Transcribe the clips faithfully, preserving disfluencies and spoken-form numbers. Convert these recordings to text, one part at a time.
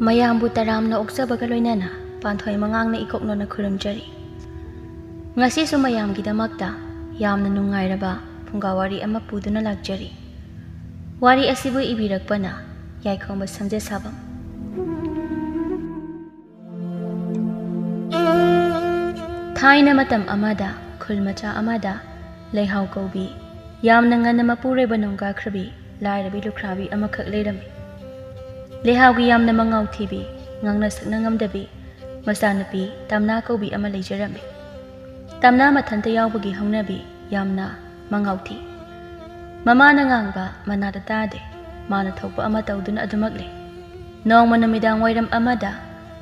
ꯃꯌꯥꯝꯕꯨ ꯇꯔꯥꯝꯅ ꯑꯣꯛꯆꯕꯒ ꯂꯣꯏꯅꯅ ꯄꯥꯟꯊꯣꯏ ꯃꯉꯥꯡꯅ ꯏꯀꯣꯛꯅꯣꯅ ꯈꯨꯔꯨꯝꯖꯔꯤ꯫ ꯉꯁꯤꯁꯨ ꯃꯌꯥꯝꯒꯤꯗꯃꯛꯇ ꯌꯥꯝꯅ ꯅꯨꯡꯉꯥꯏꯔꯕ ꯐꯨꯡꯒꯥ ꯋꯥꯔꯤ ꯑꯃ ꯄꯨꯗꯨꯅ ꯂꯥꯛꯆꯔꯤ꯫ ꯋꯥꯔꯤ ꯑꯁꯤꯕꯨ ꯏꯕꯤꯔꯛꯄꯅ ꯌꯥꯏꯈꯣꯝꯕ ꯁꯝꯖꯦꯠꯁꯥꯕꯝ꯫ ꯊꯥꯏꯅ ꯃꯇꯝ ꯑꯃꯗ ꯈꯨꯜ ꯃꯆꯥ ꯑꯃꯗ ꯂꯩꯍꯥꯎ ꯀꯧꯕꯤ ꯌꯥꯝꯅ ꯉꯟꯅ ꯃꯄꯨꯔꯣꯏꯕ ꯅꯣꯡ ꯀꯥꯈ꯭ꯔꯕꯤ ꯂꯥꯏꯔꯕꯤ ꯂꯨꯈ꯭ꯔꯥꯕꯤ ꯑꯃꯈꯛ ꯂꯩꯔꯝꯃꯤ꯫ ꯂꯩꯍꯥꯎꯒꯤ ꯌꯥꯝꯅ ꯃꯉꯥꯎ ꯊꯤꯕꯤ, ꯉꯥꯡꯅ ꯁꯛꯅ ꯉꯝꯗꯕꯤ ꯃꯆꯥꯅꯨꯄꯤ ꯇꯝꯅꯥ ꯀꯧꯕꯤ ꯑꯃ ꯂꯩꯖꯔꯝꯃꯤ꯫ ꯇꯝꯅꯥ ꯃꯊꯟꯇ ꯌꯥꯎꯕꯒꯤ ꯍꯧꯅꯕꯤ ꯌꯥꯝꯅ ꯃꯉꯥꯎ ꯊꯤ꯫ ꯃꯃꯥꯅ ꯉꯥꯡꯕ ꯃꯅꯥꯗ ꯇꯥꯗꯦ, ꯃꯥꯅ ꯊꯣꯛꯄ ꯑꯃ ꯇꯧꯗꯨꯅ ꯑꯗꯨꯃꯛ ꯂꯩ꯫ ꯅꯣꯡꯃ ꯅꯨꯃꯤꯗꯥꯡ ꯋꯥꯏꯔꯝ ꯑꯃꯗ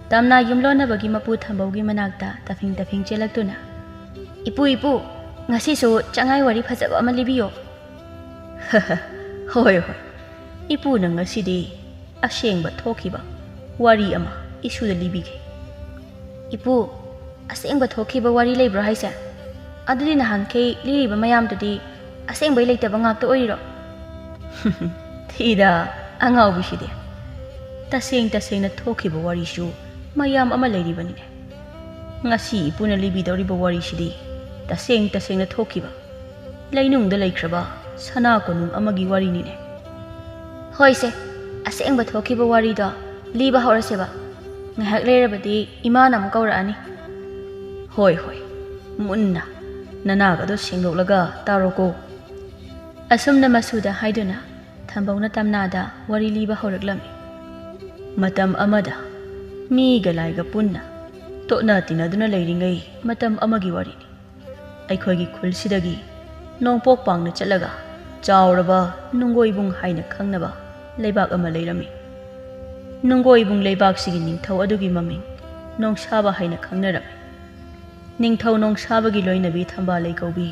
ꯇꯝꯅꯥ ꯌꯨꯝꯂꯣꯟꯅꯕꯒꯤ ꯃꯄꯨ ꯊꯝꯕꯧꯒꯤ ꯃꯅꯥꯛꯇ ꯇꯐꯤꯡ ꯇꯐꯤꯡ ꯆꯦꯜꯂꯛꯇꯨꯅ, "ꯏꯄꯨ, ꯏꯄꯨ, ꯉꯁꯤꯁꯨ ꯆꯉꯥꯏ ꯋꯥꯔꯤ ꯐꯖꯕ ꯑꯃ ꯂꯤꯕꯤꯌꯣ꯫" "ꯍꯣꯏ, ꯍꯣꯏ, ꯏꯄꯨꯅ ꯉꯁꯤꯗꯤ ꯑꯁꯦꯡꯕ ꯊꯣꯛꯈꯤꯕ ꯋꯥꯔꯤ ꯑꯃ ꯏꯁꯨꯗ ꯂꯤꯕꯤꯒꯦ꯫" "ꯏꯄꯨ, ꯑꯁꯦꯡꯕ ꯊꯣꯛꯈꯤꯕ ꯋꯥꯔꯤ ꯂꯩꯕ꯭ꯔꯣ ꯍꯥꯏꯁꯦ? ꯑꯗꯨꯗꯤ ꯅꯍꯥꯟꯈꯩ ꯂꯤꯔꯤꯕ ꯃꯌꯥꯝꯗꯨꯗꯤ ꯑꯁꯦꯡꯕꯩ ꯂꯩꯇꯕ ꯉꯥꯛꯇ ꯑꯣꯏꯔꯤꯔꯣ?" "ꯊꯤꯗ, ꯑꯉꯥꯎꯕꯤꯁꯤꯗꯤ꯫ ꯇꯁꯦꯡ ꯇꯁꯦꯡꯅ ꯊꯣꯛꯈꯤꯕ ꯋꯥꯔꯤꯁꯨ ꯃꯌꯥꯝ ꯑꯃ ꯂꯩꯔꯤꯕꯅꯤꯅꯦ꯫ ꯉꯁꯤ ꯏꯄꯨꯅ ꯂꯤꯕꯤꯗꯧꯔꯤꯕ ꯋꯥꯔꯤꯁꯤꯗꯤ ꯇꯁꯦꯡ ꯇꯁꯦꯡꯅ ꯊꯣꯛꯈꯤꯕ ꯂꯩꯅꯨꯡꯗ ꯂꯩꯈ꯭ꯔꯕ ꯁꯅꯥ ꯀꯣꯅꯨꯡ ꯑꯃꯒꯤ ꯋꯥꯔꯤꯅꯤꯅꯦ꯫" "ꯍꯣꯏꯁꯦ, ꯑꯁꯦꯡꯕ ꯊꯣꯛꯈꯤꯕ ꯋꯥꯔꯤꯗꯣ ꯂꯤꯕ ꯍꯧꯔꯁꯦꯕ꯫ ꯉꯥꯏꯍꯥꯛ ꯂꯩꯔꯕꯗꯤ ꯏꯃꯥꯅ ꯑꯃꯨꯛ ꯀꯧꯔꯛꯑꯅꯤ꯫" "ꯍꯣꯏ, ꯍꯣꯏ, ꯃꯨꯟꯅ ꯅꯅꯥꯒꯗꯣ ꯁꯦꯡꯗꯣꯛꯂꯒ ꯇꯥꯔꯣꯀꯣ꯫" ꯑꯁꯨꯝꯅ ꯃꯁꯨꯗ ꯍꯥꯏꯗꯨꯅ ꯊꯝꯕꯧꯅ ꯇꯝꯅꯥꯗ ꯋꯥꯔꯤ ꯂꯤꯕ ꯍꯧꯔꯛꯂꯝꯃꯤ꯫ ꯃꯇꯝ ꯑꯃꯗ ꯃꯤꯒ ꯂꯥꯏꯒ ꯄꯨꯟꯅ ꯇꯣꯠꯅ ꯇꯤꯟꯅꯗꯨꯅ ꯂꯩꯔꯤꯉꯩ ꯃꯇꯝ ꯑꯃꯒꯤ ꯋꯥꯔꯤꯅꯤ꯫ ꯑꯩꯈꯣꯏꯒꯤ ꯈꯨꯜꯁꯤꯗꯒꯤ ꯅꯣꯡꯄꯣꯛ ꯄꯥꯡꯅ ꯆꯠꯂꯒ ꯆꯥꯎꯔꯕ ꯅꯨꯡꯒꯣꯏꯕꯨꯡ ꯍꯥꯏꯅ ꯈꯪꯅꯕ ꯂꯩꯕꯥꯛ ꯑꯃ ꯂꯩꯔꯝꯃꯤ꯫ ꯅꯨꯡꯒꯣꯏꯕꯨꯡ ꯂꯩꯕꯥꯛꯁꯤꯒꯤ ꯅꯤꯡꯊꯧ ꯑꯗꯨꯒꯤ ꯃꯃꯤꯡ ꯅꯣꯡꯁꯥꯕ ꯍꯥꯏꯅ ꯈꯪꯅꯔꯝꯃꯤ꯫ ꯅꯤꯡꯊꯧ ꯅꯣꯡꯁꯥꯕꯒꯤ ꯂꯣꯏꯅꯕꯤ ꯊꯝꯕꯥꯂꯩ ꯀꯧꯕꯤ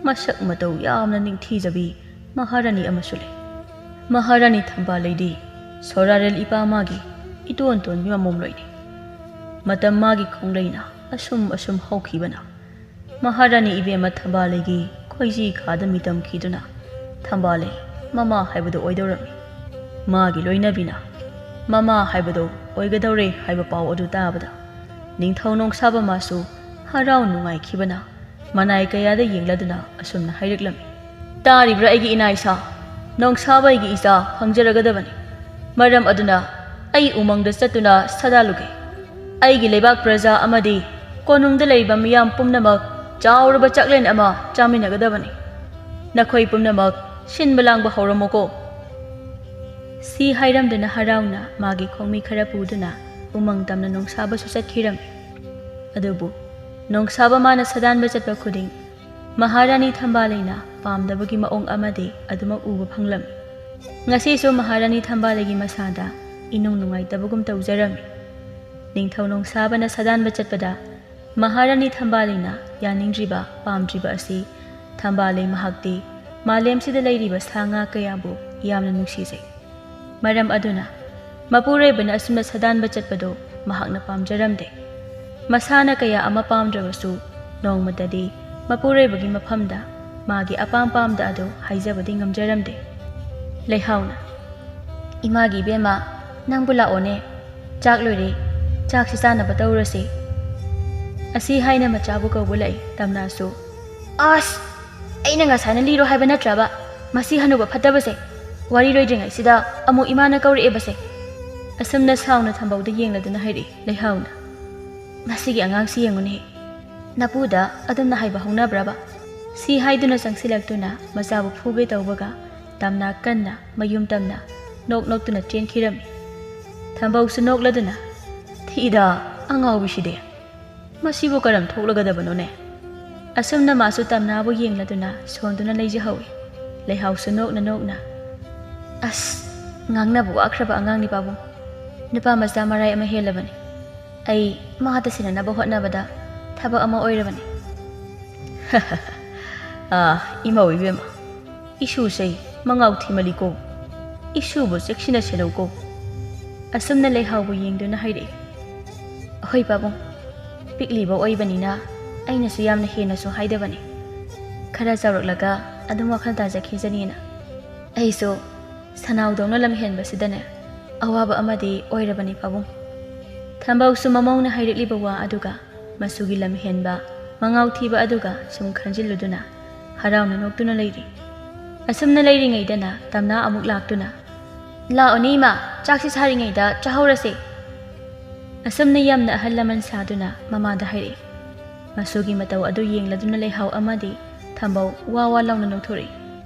ꯃꯁꯛ ꯃꯇꯧ ꯌꯥꯝꯅ ꯅꯤꯡꯊꯤꯖꯕꯤ ꯃꯍꯥꯔꯥꯅꯤ ꯑꯃꯁꯨ ꯂꯩ꯫ ꯃꯍꯥꯔꯥꯅꯤ ꯊꯝꯕꯥꯂꯩꯗꯤ ꯁꯣꯔꯥꯔꯦꯜ ꯏꯄꯥ ꯃꯥꯒꯤ ꯏꯇꯣꯟ ꯇꯣꯟꯕꯤ ꯃꯃꯣꯝꯂꯣꯏꯅꯤ꯫ ꯃꯇꯝ ꯃꯥꯒꯤ ꯈꯣꯡꯂꯩꯅ ꯑꯁꯨꯝ ꯑꯁꯨꯝ ꯍꯧꯈꯤꯕꯅ ꯃꯍꯥꯔꯥꯅꯤ ꯏꯕꯦꯝꯃ ꯊꯝꯕꯥꯂꯩꯒꯤ ꯈꯣꯏꯖꯤ ꯈꯥꯗ ꯃꯤꯇꯝꯈꯤꯗꯨꯅ ꯊꯝꯕꯥꯂꯩ ꯃꯃꯥ ꯍꯥꯏꯕꯗꯨ ꯑꯣꯏꯗꯧꯔꯝꯃꯤ꯫ ꯃꯥꯒꯤ ꯂꯣꯏꯅꯕꯤꯅ ꯃꯃꯥ ꯍꯥꯏꯕꯗꯨ ꯑꯣꯏꯒꯗꯧꯔꯦ ꯍꯥꯏꯕ ꯄꯥꯎ ꯑꯗꯨ ꯇꯥꯕꯗ ꯅꯤꯡꯊꯧ ꯅꯣꯡꯁꯥꯕ ꯃꯥꯁꯨ ꯍꯔꯥꯎ ꯅꯨꯡꯉꯥꯏꯈꯤꯕꯅ ꯃꯅꯥꯏ ꯀꯌꯥꯗ ꯌꯦꯡꯂꯗꯨꯅ ꯑꯁꯨꯝꯅ ꯍꯥꯏꯔꯛꯂꯝꯃꯤ꯫ "ꯇꯥꯔꯤꯕ꯭ꯔꯥ ꯑꯩꯒꯤ ꯏꯅꯥ ꯏꯁꯥ? ꯅꯣꯡꯁꯥꯕ ꯑꯩꯒꯤ ꯏꯆꯥ ꯐꯪꯖꯔꯒꯗꯕꯅꯤ꯫ ꯃꯔꯝ ꯑꯗꯨꯅ ꯑꯩ ꯎꯃꯪꯗ ꯆꯠꯇꯨꯅ ꯁꯥꯗꯥꯜꯂꯨꯒꯦ꯫ ꯑꯩꯒꯤ ꯂꯩꯕꯥꯛ ꯄ꯭ꯔꯖꯥ ꯑꯃꯗꯤ ꯀꯣꯅꯨꯡꯗ ꯂꯩꯔꯤꯕ ꯃꯤꯌꯥꯝ ꯄꯨꯝꯅꯃꯛ ꯆꯥꯎꯔꯕ ꯆꯥꯛꯂꯦꯟ ꯑꯃ ꯆꯥꯃꯤꯟꯅꯒꯗꯕꯅꯤ꯫ ꯅꯈꯣꯏ ꯄꯨꯝꯅꯃꯛ ꯁꯤꯟꯕ ꯂꯥꯡꯕ ꯍꯧꯔꯝꯃꯨꯀꯣ꯫" ꯁꯤ ꯍꯥꯏꯔꯝꯗꯨꯅ ꯍꯔꯥꯎꯅ ꯃꯥꯒꯤ ꯈꯣꯡꯃꯤ ꯈꯔ ꯄꯨꯗꯨꯅ ꯎꯃꯪ ꯇꯝꯅ ꯅꯣꯡꯁꯥꯕꯁꯨ ꯆꯠꯈꯤꯔꯝꯃꯤ꯫ ꯑꯗꯨꯕꯨ ꯅꯣꯡꯁꯥꯕ ꯃꯥꯅ ꯁꯥꯗꯥꯟꯕ ꯆꯠꯄ ꯈꯨꯗꯤꯡ ꯃꯍꯥꯔꯥꯅꯤ ꯊꯝꯕꯥꯂꯩꯅ ꯄꯥꯝꯗꯕꯒꯤ ꯃꯑꯣꯡ ꯑꯃꯗꯤ ꯑꯗꯨꯃꯛ ꯎꯕ ꯐꯪꯂꯝꯃꯤ꯫ ꯉꯁꯤꯁꯨ ꯃꯍꯥꯔꯥꯅꯤ ꯊꯝꯕꯥꯂꯩꯒꯤ ꯃꯁꯥꯗ ꯏꯅꯨꯡ ꯅꯨꯡꯉꯥꯏꯇꯕꯒꯨꯝ ꯇꯧꯖꯔꯝꯃꯤ꯫ ꯅꯤꯡꯊꯧ ꯅꯣꯡꯁꯥꯕꯅ ꯁꯥꯗꯥꯟꯕ ꯆꯠꯄꯗ ꯃꯍꯥꯔꯥꯅꯤ ꯊꯝꯕꯥꯂꯩꯅ ꯌꯥꯅꯤꯡꯗ꯭ꯔꯤꯕ, ꯄꯥꯝꯗ꯭ꯔꯤꯕ ꯑꯁꯤ ꯊꯝꯕꯥꯂꯩ ꯃꯍꯥꯛꯇꯤ ꯃꯥꯂꯦꯝꯁꯤꯗ ꯂꯩꯔꯤꯕ ꯁꯥ ꯉꯥ ꯀꯌꯥꯕꯨ ꯌꯥꯝꯅ ꯅꯨꯡꯁꯤꯖꯩ꯫ ꯃꯔꯝ ꯑꯗꯨꯅ ꯃꯄꯨꯔꯣꯏꯕꯅ ꯑꯁꯨꯝꯅ ꯁꯥꯗꯥꯟꯕ ꯆꯠꯄꯗꯨ ꯃꯍꯥꯛꯅ ꯄꯥꯝꯖꯔꯝꯗꯦ꯫ ꯃꯁꯥꯅ ꯀꯌꯥ ꯑꯃ ꯄꯥꯝꯗ꯭ꯔꯕꯁꯨ ꯅꯣꯡꯃꯇꯗꯤ ꯃꯄꯨꯔꯣꯏꯕꯒꯤ ꯃꯐꯝꯗ ꯃꯥꯒꯤ ꯑꯄꯥꯝ ꯄꯥꯝꯗ ꯑꯗꯨ ꯍꯥꯏꯖꯕꯗꯤ ꯉꯝꯖꯔꯝꯗꯦ꯫ ꯂꯩꯍꯥꯎꯅ, "ꯏꯃꯥꯒꯤ ꯏꯕꯦꯝꯃ, ꯅꯪꯕꯨ ꯂꯥꯛꯑꯣꯅꯦ꯫ ꯆꯥꯛ ꯂꯣꯏꯔꯦ, ꯆꯥꯛꯁꯤ ꯆꯥꯅꯕ ꯇꯧꯔꯁꯤ꯫" ꯑꯁꯤ ꯍꯥꯏꯅ ꯃꯆꯥꯕꯨ ꯀꯧꯕ ꯂꯥꯛꯏ꯫ ꯇꯝꯅꯥꯁꯨ, "ꯑꯁ! ꯑꯩꯅ ꯉꯁꯥꯏꯅ ꯂꯤꯔꯣ ꯍꯥꯏꯕ ꯅꯠꯇ꯭ꯔꯕ? ꯃꯁꯤ ꯍꯅꯨꯕ ꯐꯠꯇꯕꯁꯦ꯫ ꯋꯥꯔꯤ ꯂꯣꯏꯗ꯭ꯔꯤꯉꯩꯁꯤꯗ ꯑꯃꯨꯛ ꯏꯃꯥꯅ ꯀꯧꯔꯛꯑꯦꯕꯁꯦ꯫" ꯑꯁꯨꯝꯅ ꯁꯥꯎꯅ ꯊꯝꯕꯧꯗ ꯌꯦꯡꯂꯗꯨꯅ ꯍꯥꯏꯔꯛꯏ ꯂꯩꯍꯥꯎꯅ꯫ "ꯃꯁꯤꯒꯤ ꯑꯉꯥꯡꯁꯤ ꯌꯦꯡꯉꯨꯅꯦ꯫ ꯅꯄꯨꯗ ꯑꯗꯨꯝꯅ ꯍꯥꯏꯕ ꯍꯧꯅꯕ꯭ꯔꯕ?" ꯁꯤ ꯍꯥꯏꯗꯨꯅ ꯆꯪꯁꯤꯜꯂꯛꯇꯨꯅ ꯃꯆꯥꯕꯨ ꯐꯨꯒꯦ ꯇꯧꯕꯒ ꯇꯝꯅꯥ ꯀꯟꯅ ꯃꯌꯨꯝ ꯇꯝꯅ ꯅꯣꯛ ꯅꯣꯛꯇꯨꯅ ꯆꯦꯟꯈꯤꯔꯝꯃꯤ꯫ ꯊꯝꯕꯧꯁꯨ ꯅꯣꯛꯂꯗꯨꯅ, "ꯊꯤꯗ, ꯑꯉꯥꯎꯕꯤꯁꯤꯗꯤ꯫ ꯃꯁꯤꯕꯨ ꯀꯔꯝ ꯊꯣꯛꯂꯒꯗꯕꯅꯣꯅꯦ?" ꯑꯁꯨꯝꯅ ꯃꯥꯁꯨ ꯇꯝꯅꯥꯕꯨ ꯌꯦꯡꯂꯗꯨꯅ ꯁꯣꯟꯗꯨꯅ ꯂꯩꯖꯍꯧꯏ꯫ ꯂꯩꯍꯥꯎꯁꯨ ꯅꯣꯛꯅ ꯅꯣꯛꯅ, "ꯑꯁ, ꯉꯥꯡꯅꯕ ꯋꯥꯈ꯭ꯔꯕ ꯑꯉꯥꯡꯅꯤ ꯄꯥꯕꯨꯡ꯫ ꯅꯨꯄꯥ ꯃꯆꯥ ꯃꯔꯥꯏ ꯑꯃ ꯍꯦꯜꯂꯕꯅꯤ꯫ ꯑꯩ ꯃꯥꯗ ꯁꯦꯟꯅꯅꯕ ꯍꯣꯠꯅꯕꯗ ꯊꯕꯛ ꯑꯃ ꯑꯣꯏꯔꯕꯅꯤ꯫" "ꯑꯥ, ꯏꯃꯧ ꯏꯕꯦꯝꯃ, ꯏꯁꯨꯁꯦ ꯃꯉꯥꯎ ꯊꯤꯃꯜꯂꯤꯀꯣ꯫ ꯏꯁꯨꯕꯨ ꯆꯦꯛꯁꯤꯟꯅ ꯁꯦꯟꯅꯧꯀꯣ꯫" ꯑꯁꯨꯝꯅ ꯂꯩꯍꯥꯎꯕꯨ ꯌꯦꯡꯗꯨꯅ ꯍꯥꯏꯔꯛꯏ꯫ "ꯑꯍꯣꯏ ꯄꯥꯕꯨꯡ, ꯄꯤꯛꯂꯤꯕ ꯑꯣꯏꯕꯅꯤꯅ ꯑꯩꯅꯁꯨ ꯌꯥꯝꯅ ꯍꯦꯟꯅꯁꯨ ꯍꯥꯏꯗꯕꯅꯤ꯫ ꯈꯔ ꯆꯥꯎꯔꯛꯂꯒ ꯑꯗꯨꯝ ꯋꯥꯈꯜ ꯇꯥꯖꯈꯤꯖꯅꯤꯅ꯫ ꯑꯩꯁꯨ ꯁꯅꯥꯎꯗꯧꯅ ꯂꯝ ꯍꯦꯟꯕꯁꯤꯗꯅꯦ ꯑꯋꯥꯕ ꯑꯃꯗꯤ ꯑꯣꯏꯔꯕꯅꯤ ꯄꯥꯕꯨꯡ꯫ ꯊꯝꯕꯧꯁꯨ ꯃꯃꯧꯅ ꯍꯥꯏꯔꯛꯂꯤꯕ ꯋꯥ ꯑꯗꯨꯒ ꯃꯆꯨꯒꯤ ꯂꯝ ꯍꯦꯟꯕ ꯃꯉꯥꯎ ꯊꯤꯕ ꯑꯗꯨꯒ ꯁꯨꯝ ꯈꯟꯖꯤꯜꯂꯨꯗꯨꯅ ꯍꯔꯥꯎꯅ ꯅꯣꯛꯇꯨꯅ ꯂꯩꯔꯤ꯫ ꯑꯁꯨꯝꯅ ꯂꯩꯔꯤꯉꯩꯗꯅ ꯇꯝꯅꯥ ꯑꯃꯨꯛ ꯂꯥꯛꯇꯨꯅ, "ꯂꯥꯛꯑꯣꯅꯦ ꯏꯃꯥ, ꯆꯥꯛꯁꯤ ꯁꯥꯔꯤꯉꯩꯗ ꯆꯥꯍꯧꯔꯁꯦ꯫" ꯑꯁꯨꯝꯅ ꯌꯥꯝꯅ ꯑꯍꯜ ꯂꯃꯟ ꯁꯥꯗꯨꯅ ꯃꯃꯥꯗ ꯍꯥꯏꯔꯛꯏ꯫ ꯃꯆꯨꯒꯤ ꯃꯇꯧ ꯑꯗꯨ ꯌꯦꯡꯂꯗꯨꯅ ꯂꯩꯍꯥꯎ ꯑꯃꯗꯤ ꯊꯝꯕꯧ ꯋꯥ ꯋꯥ ꯂꯥꯎꯅ ꯅꯣꯛꯊꯣꯔꯛꯏ꯫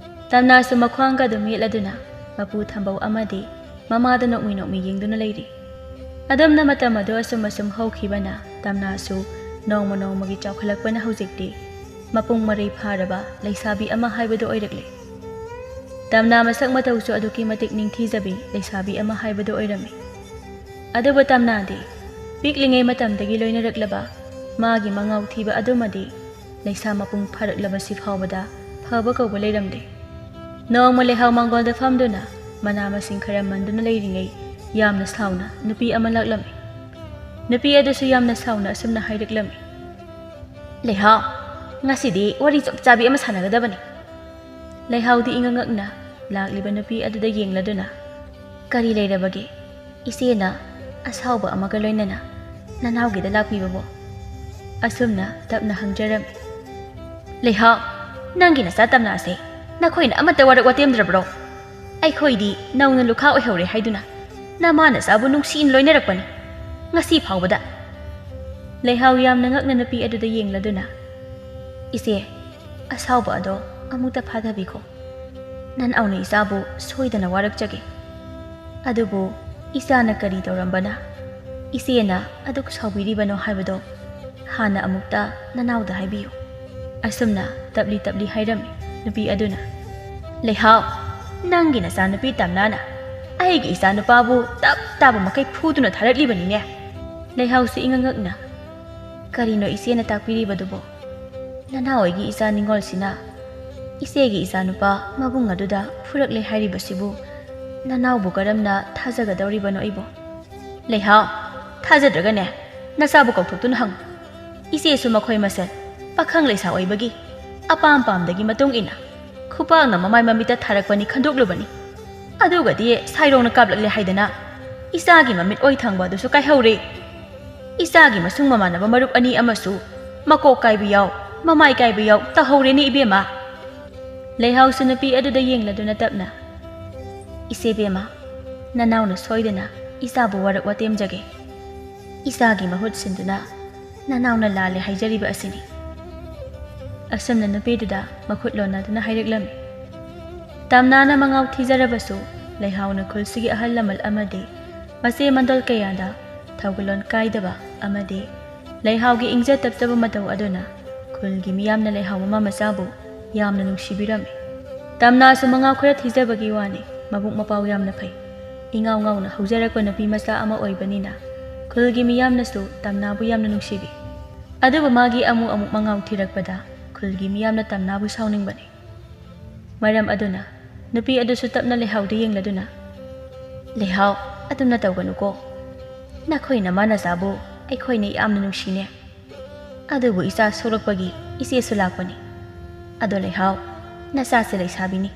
ꯇꯝꯅꯥꯁꯨ ꯃꯈ꯭ꯋꯥꯡꯒ ꯑꯗꯨ ꯃꯦꯠꯂꯗꯨꯅ ꯃꯄꯨ ꯊꯝꯕꯧ ꯑꯃꯗꯤ ꯃꯃꯥꯗ ꯅꯣꯛꯃꯤ ꯅꯣꯛꯃꯤ ꯌꯦꯡꯗꯨꯅ ꯂꯩꯔꯤ꯫ ꯑꯗꯨꯝꯅ ꯃꯇꯝ ꯑꯗꯨ ꯑꯁꯨꯝ ꯑꯁꯨꯝ ꯍꯧꯈꯤꯕꯅ ꯇꯝꯅꯥꯁꯨ ꯅꯣꯡꯃ ꯅꯣꯡꯃꯒꯤ ꯆꯥꯎꯈꯠꯂꯛꯄꯅ ꯍꯧꯖꯤꯛꯇꯤ ꯃꯄꯨꯡ ꯃꯔꯩ ꯐꯥꯔꯕ ꯂꯩꯁꯥꯕꯤ ꯑꯃ ꯍꯥꯏꯕꯗꯨ ꯑꯣꯏꯔꯛꯂꯦ꯫ ꯇꯝꯅꯥ ꯃꯁꯛ ꯃꯇꯧꯁꯨ ꯑꯗꯨꯛꯀꯤ ꯃꯇꯤꯛ ꯅꯤꯡꯊꯤꯖꯕꯤ ꯂꯩꯁꯥꯕꯤ ꯑꯃ ꯍꯥꯏꯕꯗꯨ ꯑꯣꯏꯔꯝꯃꯤ꯫ ꯑꯗꯨꯕꯨ ꯇꯝꯅꯥꯗꯤ ꯄꯤꯛꯂꯤꯉꯩ ꯃꯇꯝꯗꯒꯤ ꯂꯣꯏꯅꯔꯛꯂꯕ ꯃꯥꯒꯤ ꯃꯉꯥꯎ ꯊꯤꯕ ꯑꯗꯨꯃꯗꯤ ꯂꯩꯁꯥ ꯃꯄꯨꯡ ꯐꯥꯔꯛꯂꯕꯁꯤ ꯐꯥꯎꯕꯗ ꯐꯕ ꯀꯧꯕ ꯂꯩꯔꯝꯗꯦ꯫ ꯅꯣꯡꯃ ꯂꯩꯍꯥꯎ ꯃꯥꯡꯒꯣꯜꯗ ꯐꯝꯗꯨꯅ ꯃꯅꯥ ꯃꯁꯤꯡ ꯈꯔ ꯃꯟꯗꯨꯅ ꯂꯩꯔꯤꯉꯩ ꯌꯥꯝꯅ ꯁꯥꯎꯅ ꯅꯨꯄꯤ ꯑꯃ ꯂꯥꯛꯂꯝꯃꯤ꯫ ꯅꯨꯄꯤ ꯑꯗꯨꯁꯨ ꯌꯥꯝꯅ ꯁꯥꯎꯅ ꯑꯁꯨꯝꯅ ꯍꯥꯏꯔꯛꯂꯝꯃꯤ, "ꯂꯩꯍꯥꯎ, ꯉꯁꯤꯗꯤ ꯋꯥꯔꯤ ꯆꯞ ꯆꯥꯕꯤ ꯑꯃ ꯁꯥꯟꯅꯒꯗꯕꯅꯤ꯫" ꯂꯩꯍꯥꯎꯗꯤ ꯏꯉꯛ ꯉꯛꯅ ꯂꯥꯛꯂꯤꯕ ꯅꯨꯄꯤ ꯑꯗꯨꯗ ꯌꯦꯡꯂꯗꯨꯅ, "ꯀꯔꯤ ꯂꯩꯔꯕꯒꯦ? ꯏꯆꯦꯅ ꯑꯁꯥꯎꯕ ꯑꯃꯒ ꯂꯣꯏꯅꯅ ꯅꯅꯥꯎꯒꯤꯗ ꯂꯥꯛꯄꯤꯕꯕꯨ?" ꯑꯁꯨꯝꯅ ꯇꯞꯅ ꯍꯪꯖꯔꯝꯃꯤ꯫ "ꯂꯩꯍꯥꯎ, ꯅꯪꯒꯤ ꯅꯆꯥ ꯇꯝꯅꯥꯁꯦ ꯅꯈꯣꯏꯅ ꯑꯃꯠꯇ ꯋꯥꯔꯛ ꯋꯥꯇꯦꯝꯗ꯭ꯔꯕ꯭ꯔꯣ? ꯑꯩꯈꯣꯏꯗꯤ ꯅꯧꯅ ꯂꯨꯈꯥ ꯑꯣꯏꯍꯧꯔꯦ ꯍꯥꯏꯗꯨꯅ ꯅꯃꯥ ꯅꯆꯥꯕꯨ ꯅꯨꯡꯁꯤꯅ ꯂꯣꯏꯅꯔꯛꯄꯅꯤ ꯉꯁꯤ ꯐꯥꯎꯕꯗ꯫" ꯂꯩꯍꯥꯎ ꯌꯥꯝꯅ ꯉꯛꯅ ꯅꯨꯄꯤ ꯑꯗꯨꯗ ꯌꯦꯡꯂꯗꯨꯅ, "ꯏꯆꯦ, ꯑꯁꯥꯎꯕ ꯑꯗꯣ ꯑꯃꯨꯛꯇ ꯐꯥꯊꯕꯤꯈꯣ꯫ ꯅꯅꯥꯎꯅ ꯏꯆꯥꯕꯨ ꯁꯣꯏꯗꯅ ꯋꯥꯔꯛꯆꯒꯦ꯫ ꯑꯗꯨꯕꯨ ꯏꯆꯥꯅ ꯀꯔꯤ ꯇꯧꯔꯝꯕꯅ ꯏꯆꯦꯅ ꯑꯗꯨꯛ ꯁꯥꯎꯕꯤꯔꯤꯕꯅꯣ ꯍꯥꯏꯕꯗꯣ ꯍꯥꯟꯅ ꯑꯃꯨꯛꯇ ꯅꯅꯥꯎꯗ ꯍꯥꯏꯕꯤꯌꯨ꯫" ꯑꯁꯨꯝꯅ ꯇꯞꯂꯤ ꯇꯞꯂꯤ ꯍꯥꯏꯔꯝꯃꯤ ꯅꯨꯄꯤ ꯑꯗꯨꯅ꯫ "ꯂꯩꯍꯥꯎ, ꯅꯪꯒꯤ ꯅꯆꯥꯅꯨꯄꯤ ꯇꯝꯅꯥꯅ ꯑꯩꯒꯤ ꯏꯆꯥꯅꯨꯄꯥꯕꯨ ꯇꯞ ꯇꯥꯕ ꯃꯈꯩ ꯐꯨꯗꯨꯅ ꯊꯥꯔꯛꯂꯤꯕꯅꯤꯅꯦ꯫" ꯂꯩꯍꯥꯎꯁꯤ ꯏꯉꯛ ꯉꯛꯅ, "ꯀꯔꯤꯅꯣ ꯏꯆꯦꯅ ꯇꯥꯛꯄꯤꯔꯤꯕꯗꯨꯕꯣ? ꯅꯅꯥꯎ ꯑꯩꯒꯤ ꯏꯆꯥ ꯅꯤꯡꯉꯣꯜꯁꯤꯅ ꯏꯆꯦꯒꯤ ꯏꯆꯥꯅꯨꯄꯥ ꯃꯕꯨꯡ ꯑꯗꯨꯗ ꯐꯨꯔꯛꯂꯦ ꯍꯥꯏꯔꯤꯕꯁꯤꯕꯨ ꯅꯅꯥꯎꯕꯨ ꯀꯔꯝꯅ ꯊꯥꯖꯒꯗꯧꯔꯤꯕꯅꯣ ꯑꯩꯕꯨ?" "ꯂꯩꯍꯥꯎ, ꯊꯥꯖꯗ꯭ꯔꯒꯅꯦ ꯅꯆꯥꯕꯨ ꯀꯧꯊꯣꯛꯇꯨꯅ ꯍꯪꯉꯨ꯫ ꯏꯆꯦꯁꯨ ꯃꯈꯣꯏ ꯃꯁꯦꯜ ꯄꯥꯈꯪ ꯂꯩꯁꯥ ꯑꯣꯏꯕꯒꯤ ꯑꯄꯥꯝ ꯄꯥꯝꯗꯒꯤ ꯃꯇꯨꯡ ꯏꯟꯅ ꯈꯨꯄꯥꯛꯅ ꯃꯃꯥꯏ ꯃꯃꯤꯠꯇ ꯊꯥꯔꯛꯄꯅꯤ ꯈꯟꯗꯣꯛꯂꯨꯕꯅꯤ꯫ ꯑꯗꯨꯒꯗꯤ ꯁꯥꯏꯔꯣꯡꯅ ꯀꯥꯞꯂꯛꯂꯦ ꯍꯥꯏꯗꯅ ꯏꯆꯥꯒꯤ ꯃꯃꯤꯠ ꯑꯣꯏ ꯊꯪꯕ ꯑꯗꯨꯁꯨ ꯀꯥꯏꯍꯧꯔꯦ꯫ ꯏꯆꯥꯒꯤ ꯃꯁꯨꯡ ꯃꯃꯥꯟꯅꯕ ꯃꯔꯨꯞ ꯑꯅꯤ ꯑꯃꯁꯨ ꯃꯀꯣꯛ ꯀꯥꯏꯕ ꯌꯥꯎ, ꯃꯃꯥꯏ ꯀꯥꯏꯕ ꯌꯥꯎ ꯇꯧꯍꯧꯔꯦꯅꯦ ꯏꯕꯦꯝꯃ꯫ ꯂꯩꯍꯥꯎꯁꯨ ꯅꯨꯄꯤ ꯑꯗꯨꯗ ꯌꯦꯡꯂꯗꯨꯅ ꯇꯞꯅ, "ꯏꯆꯦ ꯕꯦꯝꯃ, ꯅꯅꯥꯎꯅ ꯁꯣꯏꯗꯅ ꯏꯆꯥꯕꯨ ꯋꯥꯔꯛ ꯋꯥꯇꯦꯝꯖꯒꯦ꯫ ꯏꯆꯥꯒꯤ ꯃꯍꯨꯠ ꯁꯤꯟꯗꯨꯅ ꯅꯅꯥꯎꯅ ꯂꯥꯜꯂꯦ ꯍꯥꯏꯖꯔꯤꯕ ꯑꯁꯤꯅꯤ"꯫ ꯑꯁꯨꯝꯅ ꯅꯨꯄꯤꯗꯨꯗ ꯃꯈꯨꯠ ꯂꯣꯟꯅꯗꯨꯅ ꯍꯥꯏꯔꯛꯂꯝꯃꯤ꯫ ꯇꯝꯅꯥꯅ ꯃꯉꯥꯎ ꯊꯤꯖꯔꯕꯁꯨ ꯂꯩꯍꯥꯎꯅ ꯈꯨꯜꯁꯤꯒꯤ ꯑꯍꯜ ꯂꯃꯟ ꯑꯃꯗꯤ ꯃꯆꯦ ꯃꯟꯗꯣꯜ ꯀꯌꯥꯗ ꯊꯧꯒꯜꯂꯣꯟ ꯀꯥꯏꯗꯕ ꯑꯃꯗꯤ ꯂꯩꯍꯥꯎꯒꯤ ꯏꯪꯖ ꯇꯞꯆꯕ ꯃꯇꯧ ꯑꯗꯨꯅ ꯈꯨꯜꯒꯤ ꯃꯤꯌꯥꯝꯅ ꯂꯩꯍꯥꯎ ꯃꯃꯥ ꯃꯆꯥꯕꯨ ꯌꯥꯝꯅ ꯅꯨꯡꯁꯤꯕꯤꯔꯝꯃꯤ꯫ ꯇꯝꯅꯥꯁꯨ ꯃꯉꯥꯎ ꯈꯔ ꯊꯤꯖꯕꯒꯤ ꯋꯥꯅꯤ, ꯃꯕꯨꯛ ꯃꯄꯥꯎ ꯌꯥꯝꯅ ꯐꯩ꯫ ꯏꯉꯥꯎ ꯉꯥꯎꯅ ꯍꯧꯖꯔꯛꯄ ꯅꯨꯄꯤ ꯃꯆꯥ ꯑꯃ ꯑꯣꯏꯕꯅꯤꯅ ꯈꯨꯜꯒꯤ ꯃꯤꯌꯥꯝꯅꯁꯨ ꯇꯝꯅꯥꯕꯨ ꯌꯥꯝꯅ ꯅꯨꯡꯁꯤꯕꯤ꯫ ꯑꯗꯨꯕꯨ ꯃꯥꯒꯤ ꯑꯃꯨꯛ ꯑꯃꯨꯛ ꯃꯉꯥꯎ ꯊꯤꯔꯛꯄꯗ ꯈꯨꯜꯒꯤ ꯃꯤꯌꯥꯝꯅ ꯇꯝꯅꯥꯕꯨ ꯁꯥꯎꯅꯤꯡꯕꯅꯤ꯫ ꯃꯔꯝ ꯑꯗꯨꯅ ꯅꯨꯄꯤ ꯑꯗꯨꯁꯨ ꯇꯞꯅ ꯂꯩꯍꯥꯎꯗ ꯌꯦꯡꯂꯗꯨꯅ, "ꯂꯩꯍꯥꯎ, ꯑꯗꯨꯝꯅ ꯇꯧꯒꯅꯨꯀꯣ꯫ ꯅꯈꯣꯏ ꯅꯃꯥ ꯅꯆꯥꯕꯨ ꯑꯩꯈꯣꯏꯅ ꯌꯥꯝꯅ ꯅꯨꯡꯁꯤꯅꯦ꯫ ꯑꯗꯨꯕꯨ ꯏꯆꯥ ꯁꯣꯛꯂꯛꯄꯒꯤ ꯏꯆꯦꯁꯨ ꯂꯥꯛꯄꯅꯤ꯫ ꯑꯗꯣ ꯂꯩꯍꯥꯎ, ꯅꯆꯥꯁꯦ ꯂꯩꯁꯥꯕꯤꯅꯤ꯫